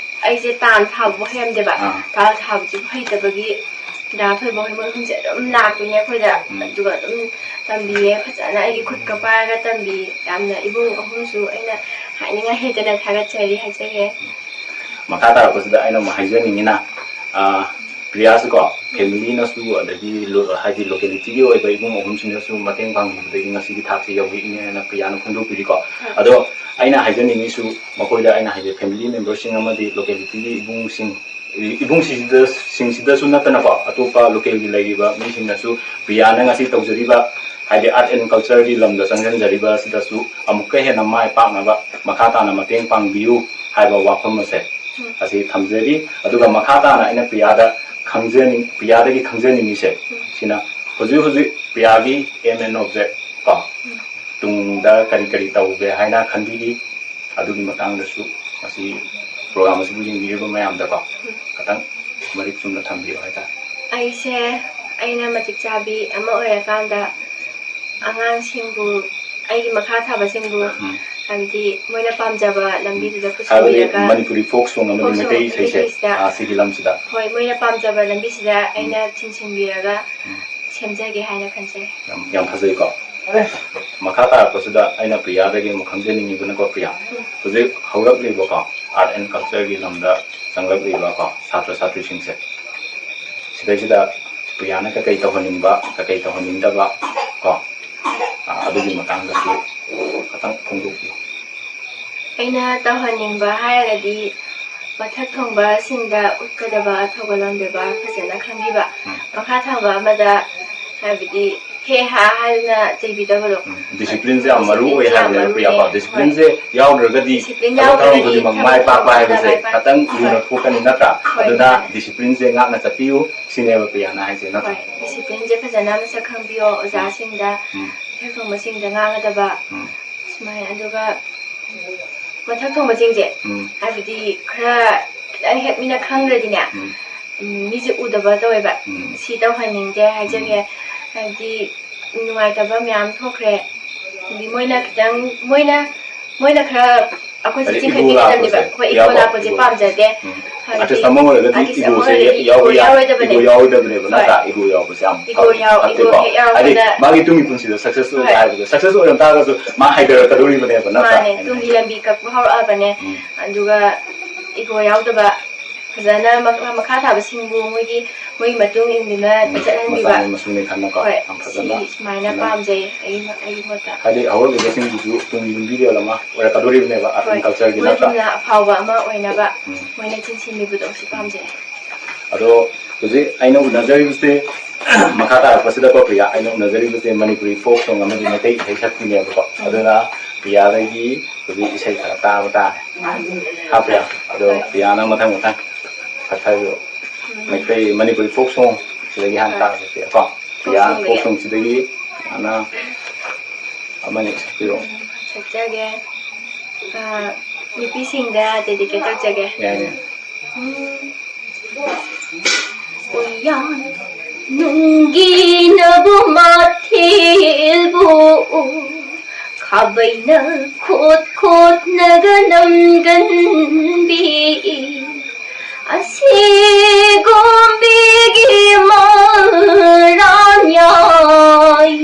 ꯑꯩꯁꯦ ꯇꯥꯟ ꯊꯥꯕꯕꯨ ꯍꯩꯔꯝꯗꯦꯕ꯫ ꯑꯥ꯫ ꯇꯥꯟ ꯊꯥꯕꯁꯤꯕꯨ ꯍꯩꯇꯕꯒꯤ ꯗꯥ ꯊꯣꯏꯕ ꯍꯣꯏ ꯃꯣꯏ ꯑꯍꯨꯝꯁꯦ ꯑꯗꯨꯝ ꯂꯥꯛꯇꯣꯏꯅꯦ ꯑꯩꯈꯣꯏꯗ꯫ ꯎꯝ꯫ ꯑꯗꯨꯒ ꯑꯗꯨꯝ ꯇꯝꯕꯤꯌꯦ ꯐꯖꯅ꯫ ꯑꯩꯒꯤ ꯈꯨꯠꯀ ꯄꯥꯏꯔꯒ ꯇꯝꯕꯤ꯫ ꯌꯥꯝꯅ ꯏꯕꯨꯡ ꯑꯍꯨꯝꯁꯨ ꯑꯩꯅ ꯍꯥꯏꯅꯤꯡꯉꯥꯏ ꯂꯩꯇꯅ ꯊꯥꯒꯠꯆꯔꯤ ꯍꯥꯏꯖꯒꯦ꯫ ꯃꯈꯥ ꯇꯥꯔꯛꯄꯁꯤꯗ ꯑꯩꯅ ꯑꯃꯨꯛ ꯍꯥꯏꯖꯅꯤꯡꯉꯤꯅ, ꯑ, ꯄ꯭ꯔꯤꯌꯥꯁꯨꯀꯣ, ꯐꯦꯃꯤꯂꯤꯅꯁꯨ ꯑꯗꯒꯤ ꯂꯣ-, ꯍꯥꯏꯗꯤ ꯂꯣꯀꯦꯂꯤꯇꯤꯒꯤ ꯑꯣꯏꯕ ꯏꯃꯨꯡ ꯑꯍꯨꯝꯁꯤꯅꯁꯨ ꯃꯇꯦꯡ ꯄꯥꯡꯕꯤꯕꯗꯒꯤ ꯉꯁꯤꯒꯤ ꯊꯥꯛꯁꯤ ꯌꯧꯔꯛꯏꯅꯦꯅ ꯄ꯭ꯔꯤꯌꯥꯅ ꯐꯣꯡꯗꯣꯛꯄꯤꯔꯤꯀꯣ꯫ ꯑꯗꯣ ꯑꯩꯅ ꯍꯥꯏꯖꯅꯤꯡꯉꯤꯁꯨ, ꯃꯈꯣꯏꯗ ꯑꯩꯅ ꯍꯥꯏꯗꯤ ꯐꯦꯃꯤꯂꯤ ꯃꯦꯝꯕꯔꯁꯤꯡ ꯑꯃꯗꯤ ꯂꯣꯀꯦꯂꯤꯇꯤꯒꯤ ꯏꯕꯨꯡꯁꯤꯡ, ꯏꯕꯨꯡꯁꯤꯡꯗ, ꯁꯤꯡꯁꯤꯗꯁꯨ ꯅꯠꯇꯅꯀꯣ, ꯑꯇꯣꯞꯄ ꯂꯣꯀꯦꯜꯒꯤ ꯂꯩꯔꯤꯕ ꯃꯤꯁꯤꯡꯅꯁꯨ ꯄ꯭ꯔꯤꯌꯥꯅ ꯉꯁꯤ ꯇꯧꯖꯔꯤꯕ, ꯍꯥꯏꯗꯤ ꯑꯥꯔꯠ ꯑꯦꯟ ꯀꯜꯆꯔꯒꯤ ꯂꯝꯗ ꯆꯪꯁꯤꯟꯖꯔꯤꯕ ꯑꯁꯤꯗꯁꯨ ꯑꯃꯨꯛꯀ ꯍꯦꯟꯅ ꯃꯥꯏ ꯄꯥꯛꯅꯕ ꯃꯈꯥ ꯇꯥꯅ ꯃꯇꯦꯡ ꯄꯥꯡꯕꯤꯌꯨ ꯍꯥꯏꯕ ꯋꯥꯐꯝ ꯑꯁꯦ ꯎꯝ꯫ ꯑꯁꯤ ꯊꯝꯖꯔꯤ꯫ ꯑꯗꯨꯒ ꯃꯈꯥ ꯇꯥꯅ ꯑꯩꯅ ꯄ꯭ꯔꯤꯌꯥꯗ ꯈꯪꯖꯅꯤꯡ-, ꯄ꯭ꯔꯤꯌꯥꯗꯒꯤ ꯈꯪꯖꯅꯤꯡꯉꯤꯁꯦ ꯎꯝ꯫ ꯁꯤꯅ, ꯍꯧꯖꯤꯛ ꯍꯧꯖꯤꯛ ꯄ꯭ꯔꯤꯌꯥꯒꯤ aim and object ꯀꯣ, ꯎꯝ꯫ ꯇꯨꯡꯗ ꯀꯔꯤ ꯀꯔꯤ ꯇꯧꯒꯦ ꯍꯥꯏꯅ ꯈꯟꯕꯤꯔꯤ? ꯑꯗꯨꯒꯤ ꯃꯇꯥꯡꯗꯁꯨ ꯃꯁꯤ ꯄ꯭ꯔꯣꯒ꯭ꯔꯥꯝ ꯑꯁꯤꯕꯨ ꯌꯦꯡꯕꯤꯔꯤꯕ ꯃꯌꯥꯝꯗꯀꯣ ꯈꯇꯪ ꯃꯔꯤꯛ ꯆꯨꯝꯅ ꯊꯝꯕꯤꯌꯨ ꯍꯥꯏꯇꯥꯔꯦ꯫ ꯑꯩꯁꯦ, ꯑꯩꯅ ꯃꯇꯤꯛ ꯆꯥꯕꯤ ꯑꯃ ꯑꯣꯏꯔꯀꯥꯟꯗ ꯑꯉꯥꯡꯁꯤꯡꯕꯨ, ꯑꯩꯒꯤ ꯃꯈꯥ ꯊꯥꯕꯁꯤꯡꯕꯨ, ꯎꯝ꯫ ꯍꯥꯏꯕꯗꯤ ꯃꯣꯏꯅ ꯄꯥꯝꯖꯕ ꯂꯝꯕꯤꯗꯨꯗ ꯍꯥꯏꯕꯗꯤ ꯄꯨꯁꯤꯟꯕꯤꯔꯒ ꯃꯅꯤꯄꯨꯔꯤ ꯐꯣꯛ ꯁꯣꯡ ꯑꯃꯗꯤ ꯐꯣꯛ ꯁꯣꯡ ꯃꯩꯇꯩ ꯏꯁꯩꯁꯦ, ꯃꯩꯇꯩ ꯏꯁꯩꯁꯤꯗ, ꯑꯥ, ꯁꯤꯒꯤ ꯂꯝꯁꯤꯗ꯫ ꯍꯣꯏ, ꯃꯣꯏꯅ ꯄꯥꯝꯖꯕ ꯂꯝꯕꯤꯁꯤꯗ ꯎꯝ꯫ ꯑꯩꯅ ꯆꯤꯡꯁꯤꯟꯕꯤꯔꯒ ꯎꯝ꯫ ꯁꯦꯝꯖꯒꯦ ꯍꯥꯏꯅ ꯈꯟꯖꯩ꯫ ꯌꯥꯝ, ꯌꯥꯝ ꯐꯖꯩꯀꯣ꯫ ꯃꯈꯥ ꯇꯥꯔꯛꯄꯁꯤꯗ ꯑꯩꯅ ꯄ꯭ꯔꯤꯌꯥꯗꯒꯤ ꯑꯃꯨꯛ ꯈꯪꯖꯅꯤꯡꯉꯤꯕꯅꯀꯣ, ꯄ꯭ꯔꯤꯌꯥ, ꯎꯝ꯫ ꯍꯧꯖꯤꯛ ꯍꯧꯔꯛꯂꯤꯕꯀꯣ, ꯑꯥꯔꯠ ꯑꯦꯟ ꯀꯜꯆꯔꯒꯤ ꯂꯝꯗ ꯆꯪꯂꯛꯂꯤꯕꯀꯣ, ꯁꯥꯇ꯭ꯔ ꯁꯥꯇ꯭ꯔꯤꯁꯤꯡꯁꯦ, ꯁꯤꯗꯩꯁꯤꯗ ꯄ꯭ꯔꯤꯌꯥꯅ ꯀꯩꯀꯩ ꯇꯧꯍꯟꯅꯤꯡꯕ, ꯀꯩꯀꯩ ꯇꯧꯍꯟꯅꯤꯡꯗꯕ ꯀꯣ, ꯑ, ꯑꯗꯨꯒꯤ ꯃꯇꯥꯡꯗꯁꯨ ꯈꯇꯪ ꯐꯣꯡꯗꯣꯛꯄꯤꯌꯨ꯫ ꯑꯩꯅ ꯇꯧꯍꯟꯅꯤꯡꯕ ꯍꯥꯏꯔꯒꯗꯤ ꯃꯊꯛ ꯊꯣꯡꯕꯁꯤꯡꯗ ꯎꯠꯀꯗꯕ ꯊꯧꯒꯜꯂꯣꯟ ꯕꯦꯕꯥꯔ ꯐꯖꯅ ꯈꯪꯕꯤꯕ, ꯎꯝ꯫ ꯃꯈꯥ ꯊꯪꯕ ꯑꯃꯗ ꯍꯥꯏꯕꯗꯤ ꯍꯦ ꯍꯥ ꯍꯥꯏꯗꯨꯅ ꯆꯩꯕꯤꯗꯕꯗꯣ꯫ ꯗꯤꯁꯤꯄ꯭ꯂꯤꯟꯁꯦ ꯌꯥꯝ ꯃꯔꯨ ꯑꯣꯏ ꯗꯤꯁꯤꯄ꯭ꯂꯤꯟꯁꯦ ꯌꯥꯝ ꯍꯥꯏꯕꯅꯦꯕ ꯃꯔꯨ ꯄ꯭ꯔꯤꯌꯥꯀꯣ꯫ ꯑꯣꯏ꯫ ꯗꯤꯁꯤꯄ꯭ꯂꯤꯟꯁꯦ ꯌꯥꯎꯗ꯭ꯔꯒꯗꯤ ꯗꯤꯁꯤꯄ꯭ꯂꯤꯟ ꯊꯕꯛ ꯊꯧꯔꯝ ꯌꯥꯎꯗ꯭ꯔꯒꯗꯤ ꯈꯨꯗꯤꯡꯃꯛ ꯊꯕꯛ ꯃꯥꯏ ꯄꯥꯛꯄ ꯍꯥꯏꯕꯁꯦ ꯃꯥꯏ ꯄꯥꯛ- ꯈꯇꯪ ꯂꯨꯅ ꯊꯣꯛꯀꯅꯤ ꯅꯠꯇ꯭ꯔꯥ? ꯍꯣꯏ, ꯑꯗꯨꯅ ꯃꯥꯅꯦ꯫ ꯗꯤꯁꯤꯄ꯭ꯂꯤꯟꯁꯦ ꯉꯥꯛꯅ ꯆꯠꯄꯤꯌꯨ ꯁꯤꯅꯦꯕ ꯄ꯭ꯔꯤꯌꯥꯅ ꯍꯥꯏꯁꯦ ꯅꯠꯇ꯭ꯔꯥ? ꯍꯣꯏ, ꯗꯤꯁꯤꯄ꯭ꯂꯤꯟꯁꯦ ꯐꯖꯅ ꯃꯁꯛ ꯈꯪꯕꯤꯌꯣ ꯑꯣꯖꯥꯁꯤꯡꯗ, ꯎꯝ꯫ ꯃꯊꯛ ꯊꯣꯡꯕꯁꯤꯡꯗ ꯉꯥꯡꯒꯗꯕ ꯎꯝ꯫ ꯁꯨꯃꯥꯏꯅ꯫ ꯑꯗꯨꯒ ꯃꯊꯛ ꯊꯣꯡꯕꯁꯤꯡꯁꯦ ꯎꯝ꯫ ꯍꯥꯏꯕꯗꯤ ꯈꯔ ꯈꯤꯇꯪ ꯍꯦꯛ ꯃꯤꯅ ꯈꯪꯈ꯭ꯔꯗꯤꯅꯦ, ꯎꯝ꯫ ꯎꯝ, ꯃꯤꯁꯦ ꯎꯗꯕ ꯇꯧꯋꯦꯕ꯫ ꯎꯝ꯫ ꯁꯤ ꯇꯧꯍꯟꯅꯤꯡꯗꯦ ꯍꯥꯏꯖꯒꯦ꯫ ꯍꯥꯏꯕꯗꯤ ꯅꯨꯡꯉꯥꯏꯇꯕ ꯃꯌꯥꯝ ꯊꯣꯛꯈ꯭ꯔꯦ꯫ ꯍꯥꯏꯗꯤ ꯃꯣꯏꯅ ꯈꯤꯇꯪ, ꯃꯣꯏꯅ ꯃꯣꯏꯅ ꯈꯔ ꯑꯩꯈꯣꯏꯁꯦ ꯍꯥꯏꯗꯤ ꯆꯤꯡꯈꯠꯄꯤꯒꯗꯕꯅꯦꯕ꯫ ꯍꯣꯏ, ꯏꯒꯣ ꯂꯥꯛꯄꯁꯦ ꯄꯥꯝꯖꯗꯦ꯫ ꯎꯝ꯫ ꯍꯥꯏꯕꯗꯤ ꯑꯥꯔꯇꯤꯁ ꯑꯃ ꯑꯣꯏꯔꯒꯗꯤ ꯑꯥꯔꯇꯤꯁ ꯑꯃ ꯏꯒꯣꯁꯦ ꯑꯣꯏꯔꯒꯗꯤ ꯌꯥꯎꯕ ꯏꯒꯣ ꯌꯥ- ꯌꯥꯎꯔꯣꯏꯗꯕꯅꯦ꯫ ꯏꯒꯣ ꯌꯥꯎꯔꯣꯏꯗꯕꯅꯦꯕ ꯍꯣꯏ꯫ ꯅꯠꯇ꯭ꯔꯥ? ꯏꯒꯣ ꯌꯥꯎꯕꯁꯦ ꯌꯥꯝ ꯏꯒꯣ ꯌꯥꯎ-, ꯏꯒꯣ ꯐꯠꯇꯦꯀꯣ꯫ ꯍꯦꯛ ꯌꯥꯎꯔꯛꯄꯗ ꯍꯥꯏꯗꯤ ꯃꯥꯒꯤ ꯇꯨꯡꯒꯤ ꯄꯨꯟꯁꯤꯗ ꯁꯛꯁꯦꯁ ꯑꯣꯏꯒꯦ ꯍꯣꯏ꯫ ꯍꯥꯏꯕꯗꯣ, ꯁꯛꯁꯦꯁ ꯑꯣꯏꯔꯝ ꯇꯥꯔꯒꯁꯨ ꯃꯥ ꯍꯥꯏꯊꯔꯛꯀꯗꯧꯔꯤꯕꯅꯦꯕ ꯅꯠꯇ꯭ꯔꯥ? ꯃꯥꯅꯦ, ꯑꯩꯅ ꯇꯨꯡꯒꯤ ꯂꯝꯕꯤ ꯀꯛꯄ ꯍꯧꯔꯛꯑꯕꯅꯦ꯫ ꯎꯝ꯫ ꯑꯗꯨꯒ ꯏꯒꯣ ꯌꯥꯎꯗꯕ, ꯐꯖꯅ ꯃꯈ-, ꯃꯈꯥ ꯊꯥꯕꯁꯤꯡꯕꯨ ꯃꯣꯏꯒꯤ, ꯃꯣꯏꯒꯤ ꯃꯇꯨꯡ ꯏꯟꯗꯨꯅ ꯎꯝ, ꯆꯠꯍꯟꯕꯤꯕ꯫ ꯃꯆꯥꯅꯤ ꯃꯁꯨꯅꯤ ꯈꯟꯅꯀꯣ, ꯍꯣꯏ, ꯌꯥꯝ ꯐꯖꯅ ꯁꯤ ꯁꯨꯃꯥꯏꯅ ꯈꯟꯅ- ꯄꯥꯝꯖꯩ ꯑꯩꯒꯤ, ꯑꯩꯒꯤ ꯃꯣꯠꯇ꯫ ꯍꯥꯏꯗꯤ ꯍꯧꯔꯛꯂꯤꯕꯁꯤꯡꯗꯨꯁꯨ ꯇꯨꯡꯒꯤ ꯌꯨꯝꯕꯤꯔꯦꯜ ꯑꯃ ꯑꯣꯏꯔꯛꯀꯗꯧꯔꯤꯕꯅꯦꯕ, ꯑꯥꯔꯠ ꯍꯣꯏ, ꯑꯦꯟ ꯀꯜꯆꯔꯒꯤ ꯅꯠꯇ꯭ꯔꯥ? ꯃꯣꯏꯒꯨꯝꯅ ꯑꯐꯥꯎꯕ ꯑꯃ ꯑꯣꯏꯅꯕ ꯎꯝ꯫ ꯃꯣꯏꯅ ꯆꯤꯟꯁꯤꯟꯕꯤꯕꯗꯣ ꯁꯤ ꯄꯥꯝꯖꯩ꯫ ꯑꯗꯣ ꯍꯧꯖꯤꯛ ꯑꯩꯅ ꯎꯅꯖꯔꯤꯕꯁꯦ, ꯃꯈꯥ ꯇꯥꯔꯛꯄꯁꯤꯗꯀꯣ ꯄ꯭ꯔꯤꯌꯥ, ꯑꯩꯅ ꯎꯅꯖꯔꯤꯕꯁꯦ ꯃꯅꯤꯄꯨꯔꯤ ꯐꯣꯛ ꯁꯣꯡ ꯑꯃꯗꯤ ꯃꯩꯇꯩ ꯏꯁꯩ ꯁꯛꯄꯤꯅꯦꯕꯀꯣ꯫ ꯑꯗꯨꯅ ꯄ꯭ꯔꯤꯌꯥꯗꯒꯤ ꯍꯧꯖꯤꯛ ꯏꯁꯩ ꯈꯔ ꯇꯥꯕ ꯇꯥꯔꯦ꯫ ꯍꯥ ꯄ꯭ꯔꯤꯌꯥ? ꯑꯗꯣ ꯄ꯭ꯔꯤꯌꯥꯅ ꯃꯊꯪ ꯃꯊꯪ ꯁꯛꯊꯕꯤꯔꯣ꯫ ꯃꯩꯇꯩ ꯃꯅꯤꯄꯨꯔꯤ ꯐꯣꯛ ꯁꯣꯡ ꯁꯤꯗꯒꯤ ꯍꯥꯟꯅ ꯇꯥꯔꯁꯦ ꯀꯣ꯫ ꯄ꯭ꯔꯤꯌꯥ, ꯐꯣꯛ ꯁꯣꯡꯁꯤꯗꯒꯤ ꯄ꯭ꯔꯤꯌꯥꯅ ꯑꯃꯅꯤ ꯁꯛꯄꯤꯔꯣ꯫ ꯁꯛꯆꯒꯦ꯫ ꯑ, ꯅꯨꯄꯤꯁꯤꯡꯗ ꯗꯦꯗꯤꯀꯦꯠ ꯇꯧꯖꯒꯦ꯫ ꯌꯥꯏꯅꯦ꯫ ꯎꯝ꯫ ꯎꯌꯥꯟ ꯅꯨꯡꯒꯤꯅꯕꯨ ꯃꯊꯦꯜꯕꯨ ꯈꯥꯕꯩꯅ ꯈꯣꯠ ꯈꯣꯠꯅꯒ ꯅꯝꯒꯟꯕꯤ ꯑꯁꯤꯒꯨꯝꯕꯤꯒꯤ ꯃꯔꯥꯟ ꯌꯥꯏ꯫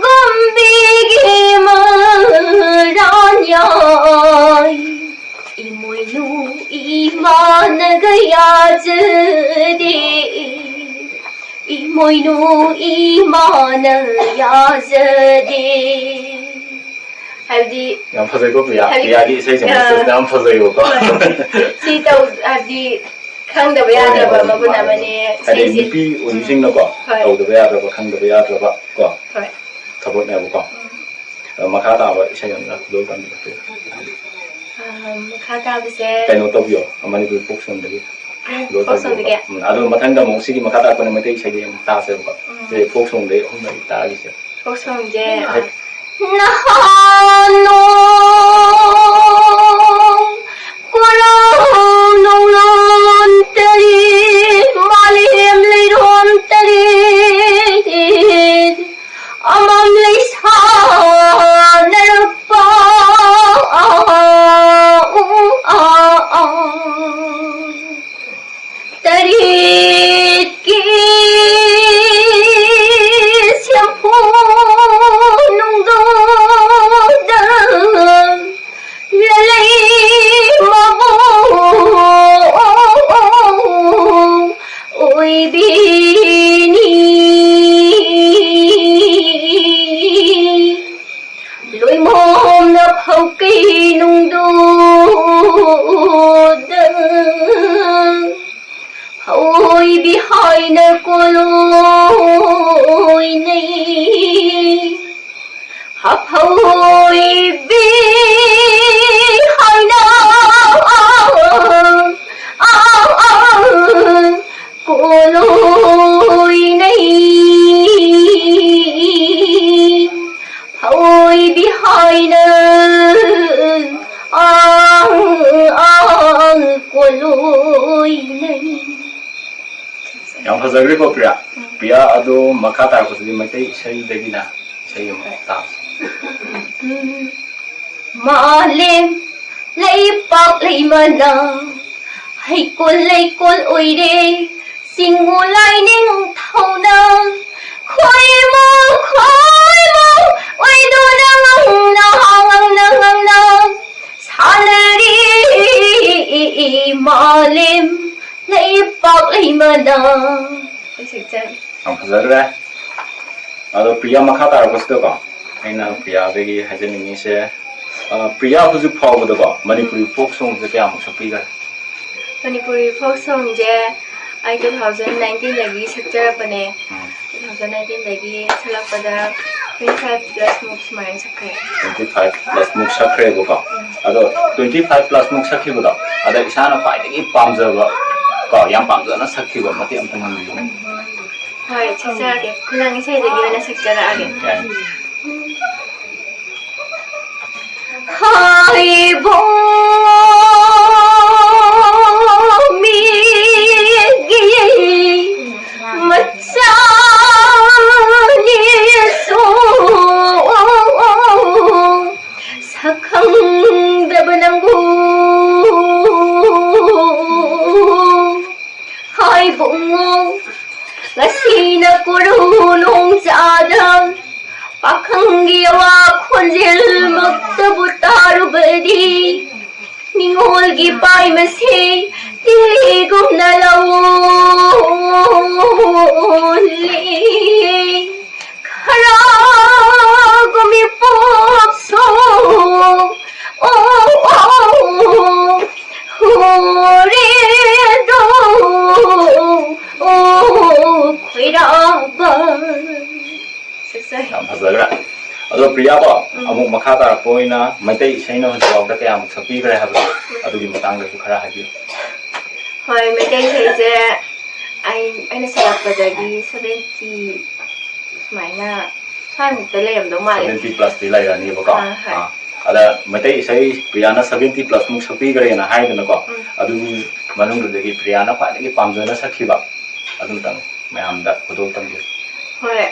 ꯑꯁꯤꯒꯨꯝꯕꯤꯒꯤ ꯃꯔꯥꯟ ꯌꯥꯏ꯫ ꯏꯃꯣꯏꯅꯨ ꯏꯃꯥꯅꯒ ꯌꯥꯖꯗꯦ꯫ ꯏꯃꯣꯏꯅꯨ ꯏꯃꯥꯅ ꯌꯥꯖꯗꯦ꯫ ꯍꯥꯏꯕꯗꯤ ꯌꯥꯝ ꯐꯖꯩꯀꯣ ꯄ꯭ꯔꯤꯌꯥ꯫ ꯍꯥꯏꯗꯤ, ꯄ꯭ꯔꯤꯌꯥꯒꯤ ꯏꯁꯩꯁꯦ ꯑ, ꯃꯦꯁꯦꯖꯇ ꯌꯥꯝ ꯐꯖꯩꯕꯀꯣ꯫ ꯁꯤ ꯇꯧ-, ꯍꯥꯏꯕꯗꯤ ꯈꯪꯗꯕ ꯌꯥꯗ꯭ꯔꯕ ꯃꯒꯨꯟ ꯑꯃꯅꯤ ꯍꯥꯏꯗꯤ ꯏꯁꯩꯁꯦ꯫ ꯅꯨꯄꯤ ꯑꯣꯏꯕꯤꯁꯤꯡꯅꯀꯣ ꯍꯣꯏ꯫ ꯇꯧꯗꯕ ꯌꯥꯗ꯭ꯔꯕ ꯈꯪꯗꯕ ꯌꯥꯗ꯭ꯔꯕ ꯀꯣ ꯍꯣꯏ꯫ ꯊꯕꯛꯅꯦꯕꯀꯣ꯫ ꯑꯗꯣ ꯃꯈꯥ ꯇꯥꯕ ꯏꯁꯩ ꯑꯃꯅ ꯈꯨꯗꯣꯜ ꯇꯝꯕꯤꯔꯛꯇꯣꯏꯅꯦ꯫ ꯑꯥ, ꯃꯈꯥ ꯇꯥꯕꯁꯦ ꯀꯩꯅꯣ ꯇꯧꯕꯤꯌꯣ, ꯃꯅꯤꯄꯨꯔꯤ ꯐꯣꯛ ꯁꯣꯡꯗꯒꯤ ꯈꯨꯗꯣꯜ ꯐꯣꯛ ꯁꯣꯡꯗꯒꯤ? ꯇꯝꯕꯤꯌꯣ꯫ ꯎꯝ, ꯑꯗꯣ ꯃꯊꯪꯗ ꯑꯃꯨꯛ ꯁꯤꯒꯤ ꯃꯈꯥ ꯇꯥꯔꯛꯄꯅ ꯃꯩꯇꯩ ꯏꯁꯩꯗꯤ ꯑꯃꯨꯛ ꯇꯥꯁꯦꯕꯀꯣ꯫ ꯎꯝ꯫ ꯁꯤꯗꯤ ꯐꯣꯛ ꯁꯣꯡꯗꯒꯤ ꯑꯍꯨꯝ ꯃꯔꯤ ꯇꯥꯈꯤꯁꯦ꯫ ꯐꯣꯛ ꯁꯣꯡꯁꯦ ꯍꯣꯏ꯫ ꯅꯍꯥꯟ ꯅꯣꯡ ꯀꯣꯔꯧ ꯅꯣꯡꯂꯣꯟ ꯇꯔꯦꯠ, ꯃꯥꯂꯦꯝ ꯂꯩꯔꯣꯟ ꯇꯔꯦꯠ, ꯑꯃꯝ ꯂꯩꯁꯥꯅꯔꯛꯄ ꯇꯔꯦꯠꯀꯤ ꯁꯦꯝꯐꯨ ꯅꯨꯡꯗꯣꯗ ꯂꯂꯩ ꯃꯕꯨ ꯑꯣꯏꯕꯤꯅꯤ꯫ ꯂꯣꯏꯃꯣꯝꯅ ꯐꯧꯀꯩ ꯅꯨꯡꯗꯣꯗ ꯐꯧꯏꯕꯤ ꯍꯥꯏꯅ ꯀꯣꯂꯣꯏꯅꯩ꯫ ꯍꯐꯧꯏꯕꯤ ꯍꯥꯏꯅ ꯀꯣꯂꯣꯏꯅꯩ꯫ ꯐꯧꯏꯕꯤ ꯍꯥꯏꯅ ꯑꯥ ꯑꯥ ꯀꯣꯂꯣꯏꯅꯩ꯫ ꯌꯥꯝ ꯐꯖꯈ꯭ꯔꯦꯀꯣ ꯄ꯭ꯔꯤꯌꯥ꯫ ꯄ꯭ꯔꯤꯌꯥ, ꯑꯗꯣ ꯃꯈꯥ ꯇꯥꯔꯛꯄꯁꯤꯗꯤ ꯃꯩꯇꯩ ꯏꯁꯩꯗꯒꯤꯅ ꯏꯁꯩ ꯑꯃ ꯇꯥꯁꯤ꯫ ꯃꯥꯂꯦꯝ ꯂꯩꯄꯥꯛ ꯂꯩꯃꯅ ꯍꯩꯀꯣꯜ ꯂꯩꯀꯣꯜ ꯑꯣꯏꯔꯦ꯫ ꯆꯤꯡꯉꯨ ꯂꯥꯏꯅꯤꯡꯊꯧꯅ ꯈꯣꯏꯃꯨ ꯈꯣꯏꯃꯨ ꯑꯣꯏꯗꯨꯅ ꯉꯪꯅ ꯉꯪꯅ ꯉꯪꯅ ꯁꯥꯟꯅꯔꯤ ꯃꯥꯂꯦꯝ ꯂꯩꯄꯥꯛ ꯂꯩꯃꯅ꯫ ꯏꯁꯩ ꯆꯠ ꯌꯥꯝ ꯐꯖꯈ꯭ꯔꯦ꯫ ꯑꯗꯣ ꯄ꯭ꯔꯤꯌꯥ, ꯃꯈꯥ ꯇꯥꯔꯛꯄꯁꯤꯗꯀꯣ ꯑꯩꯅ ꯄ꯭ꯔꯤꯌꯥꯗꯒꯤ ꯍꯥꯏꯖꯅꯤꯡꯉꯤꯁꯦ, ꯑ, ꯄ꯭ꯔꯤꯌꯥ ꯍꯧꯖꯤꯛ ꯐꯥꯎꯕꯗꯀꯣ ꯃꯅꯤꯄꯨꯔꯤ ꯐꯣꯛ ꯁꯣꯡꯁꯦ ꯀꯌꯥꯃꯨꯛ ꯁꯛꯄꯤꯈ꯭ꯔꯦ? ꯃꯅꯤꯄꯨꯔꯤ ꯐꯣꯛ ꯁꯣꯡꯁꯦ ꯑꯩ ꯇꯨ ꯊꯥꯎꯖꯟ ꯅꯥꯏꯟꯇꯤꯟꯗꯒꯤ ꯁꯛꯆꯔꯛꯄꯅꯦ꯫ ꯎꯝ꯫ ꯇꯨ ꯊꯥꯎꯖꯟ ꯅꯥꯏꯟꯇꯤꯟꯗꯒꯤ ꯁꯛꯂꯛꯄꯗ ꯇ꯭ꯋꯦꯟꯇꯤ ꯐꯥꯏꯚ ꯄ꯭ꯂꯁ ꯃꯨꯛ ꯁꯨꯃꯥꯏꯅ ꯁꯛꯈ꯭ꯔꯦ꯫ ꯇ꯭ꯋꯦꯟꯇꯤ ꯐꯥꯏꯚ ꯄ꯭ꯂꯁ ꯃꯨꯛ ꯁꯛꯈ꯭ꯔꯦꯕꯀꯣ꯫ ꯎꯝ꯫ ꯑꯗꯣ ꯇ꯭ꯋꯦꯟꯇꯤ ꯐꯥꯏꯚ ꯄ꯭ꯂꯁ ꯃꯨꯛ ꯁꯛꯈꯤꯕꯗꯣ, ꯑꯗ ꯏꯁꯥꯅ ꯈ꯭ꯋꯥꯏꯗꯒꯤ ꯄꯥꯝꯖꯕ ꯀꯣ, ꯌꯥꯝ ꯄꯥꯝꯖꯅ ꯁꯛꯈꯤꯕ ꯃꯇꯦꯛ ꯑꯝꯇ ꯉꯥꯡꯕꯤꯌꯨ꯫ ꯍꯣꯏ, ꯁꯛꯆꯔꯛꯑꯒꯦ꯫ ꯈꯨꯂꯪ ꯏꯁꯩꯗꯒꯤ ꯑꯣꯏꯅ ꯁꯛꯆꯔꯛꯑꯒꯦ꯫ ꯎꯝ, ꯌꯥꯏ꯫ ꯍꯥꯏꯕꯣ ꯃꯤꯒꯤ ꯃꯆꯥꯅꯤꯁꯨ ꯁꯛꯈꯪꯗꯕ ꯅꯪꯕꯨ ꯍꯥꯏꯕꯨꯡꯉꯣ, ꯉꯁꯤꯅ ꯀꯣꯔꯨ ꯅꯣꯡ ꯆꯥꯗ ꯄꯥꯈꯪꯒꯤ ꯑꯋꯥ ꯈꯣꯟꯖꯦꯜ ꯃꯛꯇꯕꯨ ꯇꯥꯔꯨꯕꯗꯤ ꯅꯤꯉꯣꯜꯒꯤ ꯄꯥꯏꯃꯁꯦ ꯇꯤꯂꯤꯒꯨꯝꯅ ꯂꯧꯂꯤ꯫ ꯈꯔꯒꯨꯝ ꯏꯄꯣꯛꯁꯨ ꯑꯣ, ꯑꯣ, ꯍꯣꯔꯦꯗꯣ, ꯑꯣ, ꯈꯣꯏꯔꯥꯕ꯫ ꯁꯛꯆꯩ꯫ ꯌꯥꯝ ꯐꯖꯈ꯭ꯔꯦ꯫ ꯑꯗꯣ ꯄ꯭ꯔꯤꯌꯥꯀꯣ, ꯎꯝ꯫ ꯑꯃꯨꯛ ꯃꯈꯥ ꯇꯥꯔꯛꯄ ꯑꯣꯏꯅ ꯃꯩꯇꯩ ꯏꯁꯩꯅ ꯍꯧꯖꯤꯛ ꯐꯥꯎꯗ ꯀꯌꯥꯃꯨꯛ ꯁꯛꯄꯤꯈ꯭ꯔꯦ ꯍꯥꯏꯕꯗꯣ, ꯑꯗꯨꯒꯤ ꯃꯇꯥꯡꯗꯁꯨ ꯈꯔ ꯍꯥꯏꯕꯤꯌꯨ꯫ ꯍꯣꯏ, ꯃꯩꯇꯩ ꯏꯁꯩꯁꯦ ꯑꯩ, ꯑꯩꯅ ꯁꯛꯂꯛꯄꯗꯒꯤ ꯁꯚꯦꯟꯇꯤ ꯁꯨꯃꯥꯏꯅ ꯁ꯭ꯋꯥꯏꯃꯨꯛꯇ ꯂꯩꯔꯝꯗꯧ ꯃꯥꯜꯂꯦ꯫ ꯁꯚꯦꯟꯇꯤ ꯄ꯭ꯂꯁꯇꯤ ꯂꯩꯔꯅꯤꯕꯀꯣ꯫ ꯑꯥ, ꯍꯣꯏ꯫ ꯑꯥ꯫ ꯑꯗ ꯃꯩꯇꯩ ꯏꯁꯩ ꯄ꯭ꯔꯤꯌꯥꯅ ꯁꯚꯦꯟꯇꯤ ꯄ꯭ꯂꯁ ꯃꯨꯛ ꯁꯛꯄꯤꯈ꯭ꯔꯦꯅ ꯍꯥꯏꯗꯅꯀꯣ꯫ ꯎꯝ꯫ ꯑꯗꯨꯒꯤ ꯃꯅꯨꯡꯗꯨꯗꯒꯤ ꯄ꯭ꯔꯤꯌꯥꯅ ꯈ꯭ꯋꯥꯏꯗꯒꯤ ꯄꯥꯝꯖꯅ ꯁꯛꯈꯤꯕ ꯑꯗꯨꯝꯇꯪ ꯃꯌꯥꯝꯗ ꯈꯨꯗꯣꯜ ꯇꯝꯕꯤꯌꯨ꯫ ꯍꯣꯏ,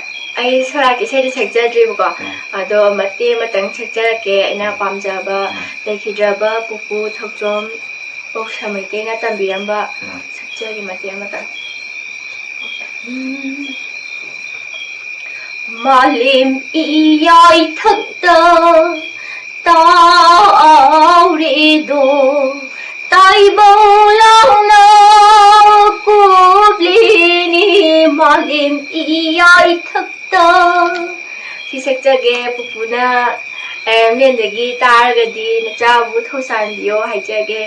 ꯑꯩ ꯁꯣꯔꯥꯠꯀꯤ ꯏꯁꯩꯗꯤ ꯁꯛꯆꯗ꯭ꯔꯤꯕꯀꯣ꯫ ꯎꯝ꯫ ꯑꯗꯣ ꯃꯇꯦꯛ ꯑꯃꯇꯪ ꯁꯛꯆꯔꯛꯀꯦ꯫ ꯑꯩꯅ ꯎꯝ꯫ ꯄꯥꯝꯖꯕ ꯎꯝ꯫ ꯂꯩꯈꯤꯗ꯭ꯔꯕ ꯄꯨꯄꯨ ꯊꯧꯆꯣꯝ ꯄꯧꯁ ꯃꯩꯇꯩꯅ ꯇꯝꯕꯤꯔꯝꯕ ꯎꯝ꯫ ꯁꯛꯆꯒꯦ ꯃꯇꯦꯛ ꯑꯃꯇꯪ꯫ ꯎꯝ꯫ ꯃꯥꯂꯦꯝ ꯏꯌꯥꯏꯊꯛꯇ ꯇꯥꯎꯔꯦꯗꯣ, ꯇꯥꯏꯕꯧ ꯂꯥꯎꯅ ꯀꯨꯞꯂꯤꯅꯤ ꯃꯥꯂꯦꯝ ꯏꯌꯥꯏꯊꯛꯇ꯫ ꯁꯤ ꯁꯛꯆꯒꯦ, ꯄꯨꯄꯨꯅ ꯑꯦꯝ ꯑꯦꯟꯗꯒꯤ ꯇꯥꯔꯒꯗꯤ ꯅꯆꯥꯕꯨ ꯊꯧꯁꯥꯟꯕꯤꯌꯣ ꯍꯥꯏꯖꯒꯦ꯫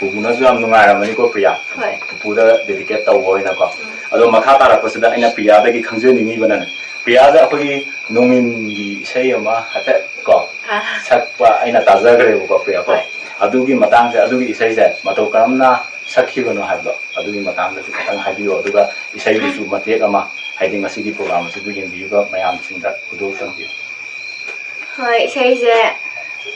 ꯎꯝ꯫ ꯄꯨꯄꯨꯅꯁꯨ ꯌꯥꯝ ꯅꯨꯡꯉꯥꯏꯔꯝꯃꯅꯤꯀꯣ, ꯄ꯭ꯔꯤꯌꯥ꯫ ꯍꯣꯏ꯫ ꯄꯨꯄꯨꯗ dedicate ꯇꯧꯕ ꯑꯣꯏꯅꯀꯣ꯫ ꯑꯗꯣ ꯃꯈꯥ ꯇꯥꯔꯛꯄꯁꯤꯗ ꯑꯩꯅ ꯄ꯭ꯔꯤꯌꯥꯗꯒꯤ ꯈꯪꯖꯅꯤꯡꯉꯤꯕꯅꯅꯦ, ꯄ꯭ꯔꯤꯌꯥꯗ ꯑꯩꯈꯣꯏꯒꯤ ꯅꯣꯡꯏꯟꯒꯤ ꯏꯁꯩ ꯑꯃ ꯍꯥꯏꯐꯦꯠ ꯀꯣ ꯑꯥ꯫ ꯁꯛꯄ ꯑꯩꯅ ꯇꯥꯖꯈ꯭ꯔꯦꯕꯀꯣ, ꯄ꯭ꯔꯤꯌꯥꯀꯣ꯫ ꯍꯣꯏ꯫ ꯑꯗꯨꯒꯤ ꯃꯇꯥꯡꯁꯦ, ꯑꯗꯨꯒꯤ ꯏꯁꯩꯁꯦ ꯃꯇꯧ ꯀꯔꯝꯅ ꯁꯛꯈꯤꯕꯅꯣ ꯍꯥꯏꯕꯗꯣ, ꯑꯗꯨꯒꯤ ꯃꯇꯥꯡꯗꯁꯨ ꯈꯤꯇꯪ ꯍꯥꯏꯕꯤꯌꯣ꯫ ꯑꯗꯨꯒ ꯏꯁꯩꯗꯨꯁꯨ ꯃꯇꯦꯛ ꯑꯃ, ꯍꯥꯏꯗꯤ ꯉꯁꯤꯒꯤ program ꯑꯁꯤꯕꯨ ꯌꯦꯡꯕꯤꯔꯤꯕ ꯃꯌꯥꯝꯁꯤꯡꯗ ꯈꯨꯗꯣꯜ ꯇꯝꯕꯤꯌꯨ꯫ ꯍꯣꯏ, ꯏꯁꯩꯁꯦ,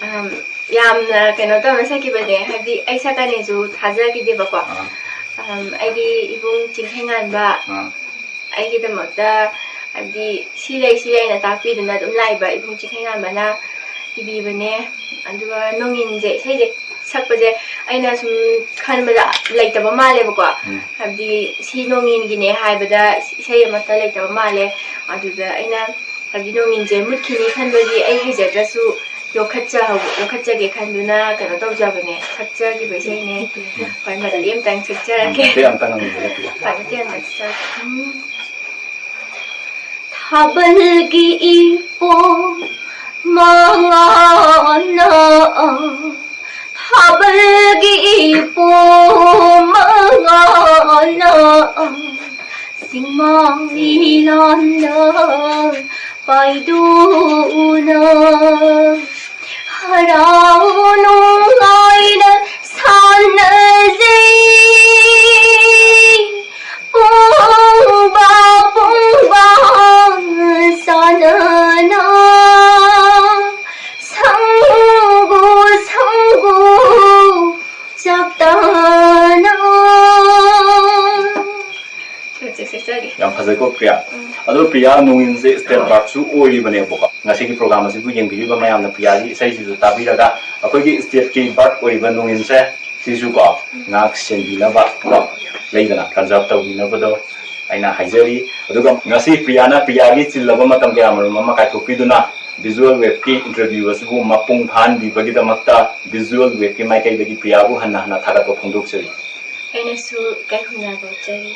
ꯑꯝ, ꯌꯥꯝꯅ ꯀꯩꯅꯣ ꯇꯧꯅ ꯁꯛꯈꯤꯕꯅꯦ, ꯍꯥꯏꯕꯗꯤ ꯑꯩ ꯁꯛꯀꯅꯤꯁꯨ ꯊꯥꯖꯈꯤꯗꯦꯕꯀꯣ꯫ ꯑꯥ꯫ ꯑꯝ, ꯑꯩꯒꯤ ꯏꯕꯨꯡ ꯆꯤꯡꯈꯩꯉꯥꯟꯕ ꯑꯥ꯫ ꯑꯩꯒꯤꯗꯃꯛꯇ, ꯍꯥꯏꯕꯗꯤ ꯁꯤ ꯂꯩ, ꯁꯤ ꯂꯩꯅ ꯇꯥꯛꯄꯤꯗꯨꯅ ꯑꯗꯨꯝ ꯂꯥꯛꯏꯕ ꯏꯕꯨꯡ ꯆꯤꯡꯈꯩꯉꯥꯟꯕꯅ ꯏꯕꯤꯕꯅꯦ꯫ ꯑꯗꯨꯒ ꯅꯣꯡꯏꯟꯁꯦ, ꯏꯁꯩꯁꯦ ꯁꯛꯄꯁꯦ ꯑꯩꯅ ꯁꯨꯝ ꯈꯟꯕꯗ ꯂꯩꯇꯕ ꯃꯥꯜꯂꯦꯕꯀꯣ꯫ ꯎꯝ꯫ ꯍꯥꯏꯕꯗꯤ ꯁꯤ ꯅꯣꯡꯏꯟꯒꯤꯅꯦ ꯍꯥꯏꯕꯗ ꯏꯁꯩ ꯑꯃꯠꯇ ꯂꯩꯇꯕ ꯃꯥꯜꯂꯦ꯫ ꯑꯗꯨꯗ ꯑꯩꯅ ꯍꯥꯏꯕꯗꯤ ꯅꯣꯡꯏꯟꯁꯦ ꯃꯨꯠꯈꯤꯅꯤ ꯈꯟꯕꯒꯤ ꯑꯩ ꯍꯩꯖꯗ꯭ꯔꯁꯨ ꯌꯣꯛꯈꯠꯆꯍꯧ-, ꯌꯣꯛꯈꯠꯆꯒꯦ ꯈꯟꯗꯨꯅ ꯀꯩꯅꯣ ꯇꯧꯖꯕꯅꯦ, ꯁꯛꯆꯈꯤꯕ ꯏꯁꯩꯅꯦ꯫ ꯍꯣꯏ, ꯃꯇꯦꯛ ꯑꯃꯇꯪ ꯁꯛꯆꯔꯛꯀꯦ꯫ ꯃꯇꯦꯛ ꯑꯃꯇꯪ ꯉꯪꯕꯤꯔꯛꯄꯤꯌꯨ꯫ ꯍꯣꯏ, ꯃꯇꯦꯛ ꯑꯃꯇꯪ ꯁꯛꯆꯔꯛꯀꯦ꯫ ꯎꯝ꯫ ꯊꯥꯕꯜꯒꯤ ꯏꯄꯣꯝ ꯃꯉꯥꯜꯅ, ꯊꯥꯕꯜꯒꯤ ꯏꯄꯣꯝ ꯃꯉꯥꯜꯅ, ꯆꯤꯡꯃꯥꯡ ꯂꯤꯂꯥꯟꯗ ꯄꯥꯏꯗꯨꯅ, ꯍꯔꯥꯎ ꯅꯨꯡꯉꯥꯏꯅ ꯁꯥꯟꯅꯖꯩ꯫ ꯄꯨꯡꯕ ꯄꯨꯡꯕ ꯁꯥꯟꯅꯅ, ꯁꯪꯒꯨ ꯁꯪꯒꯨ ꯆꯥꯛꯇꯥꯅ꯫ ꯁꯤ ꯃꯇꯦꯛ ꯁꯛꯆꯒꯦ꯫ ꯌꯥꯝ ꯐꯖꯩꯀꯣ, ꯄ꯭ꯔꯤꯌꯥ꯫ ꯎꯝ꯫ ꯑꯗꯣ ꯄ꯭ꯔꯤꯌꯥ, ꯅꯣꯡꯏꯟꯁꯦ state birdꯁꯨ ꯑꯣꯏꯔꯤꯕꯅꯦꯕꯀꯣ꯫ ꯉꯁꯤꯒꯤ program ꯑꯁꯤꯕꯨ ꯌꯦꯡꯕꯤꯔꯤꯕ ꯃꯌꯥꯝꯅ ꯄ꯭ꯔꯤꯌꯥꯒꯤ ꯏꯁꯩꯁꯤꯁꯨ ꯇꯥꯕꯤꯔꯒ, ꯑꯩꯈꯣꯏꯒꯤ stateꯀꯤ bird ꯑꯣꯏꯔꯤꯕ ꯅꯣꯡꯏꯟꯁꯦ ꯁꯤꯁꯨ ꯀꯣ, ꯉꯥꯛ ꯁꯦꯟꯕꯤꯅꯕ ꯀꯣ, ꯂꯩꯗꯅ, conserve ꯇꯧꯕꯤꯅꯕꯗꯣ ꯑꯩꯅ ꯍꯥꯏꯖꯔꯤ꯫ ꯑꯗꯨꯒ ꯉꯁꯤ ꯄ꯭ꯔꯤꯌꯥꯅ ꯄ꯭ꯔꯤꯌꯥꯒꯤ ꯆꯤꯜꯂꯕ ꯃꯇꯝ ꯀꯌꯥꯃꯔꯨꯝ ꯑꯃ ꯀꯥꯏꯊꯣꯛꯄꯤꯗꯨꯅ Visual Waveꯀꯤ interview ꯑꯁꯤꯕꯨ ꯃꯄꯨꯡ ꯐꯥꯍꯟꯕꯤꯕꯒꯤꯗꯃꯛꯇ Visual Waveꯀꯤ ꯃꯥꯏꯀꯩꯗꯒꯤ ꯄ꯭ꯔꯤꯌꯥꯕꯨ ꯍꯟꯅ ꯍꯟꯅ ꯊꯥꯒꯠꯄ ꯐꯣꯡꯗꯣꯛꯆꯔꯤ꯫ ꯑꯩꯅꯁꯨ ꯏꯀꯥꯏ ꯈꯨꯝꯅꯕ ꯎꯠꯆꯔꯤ꯫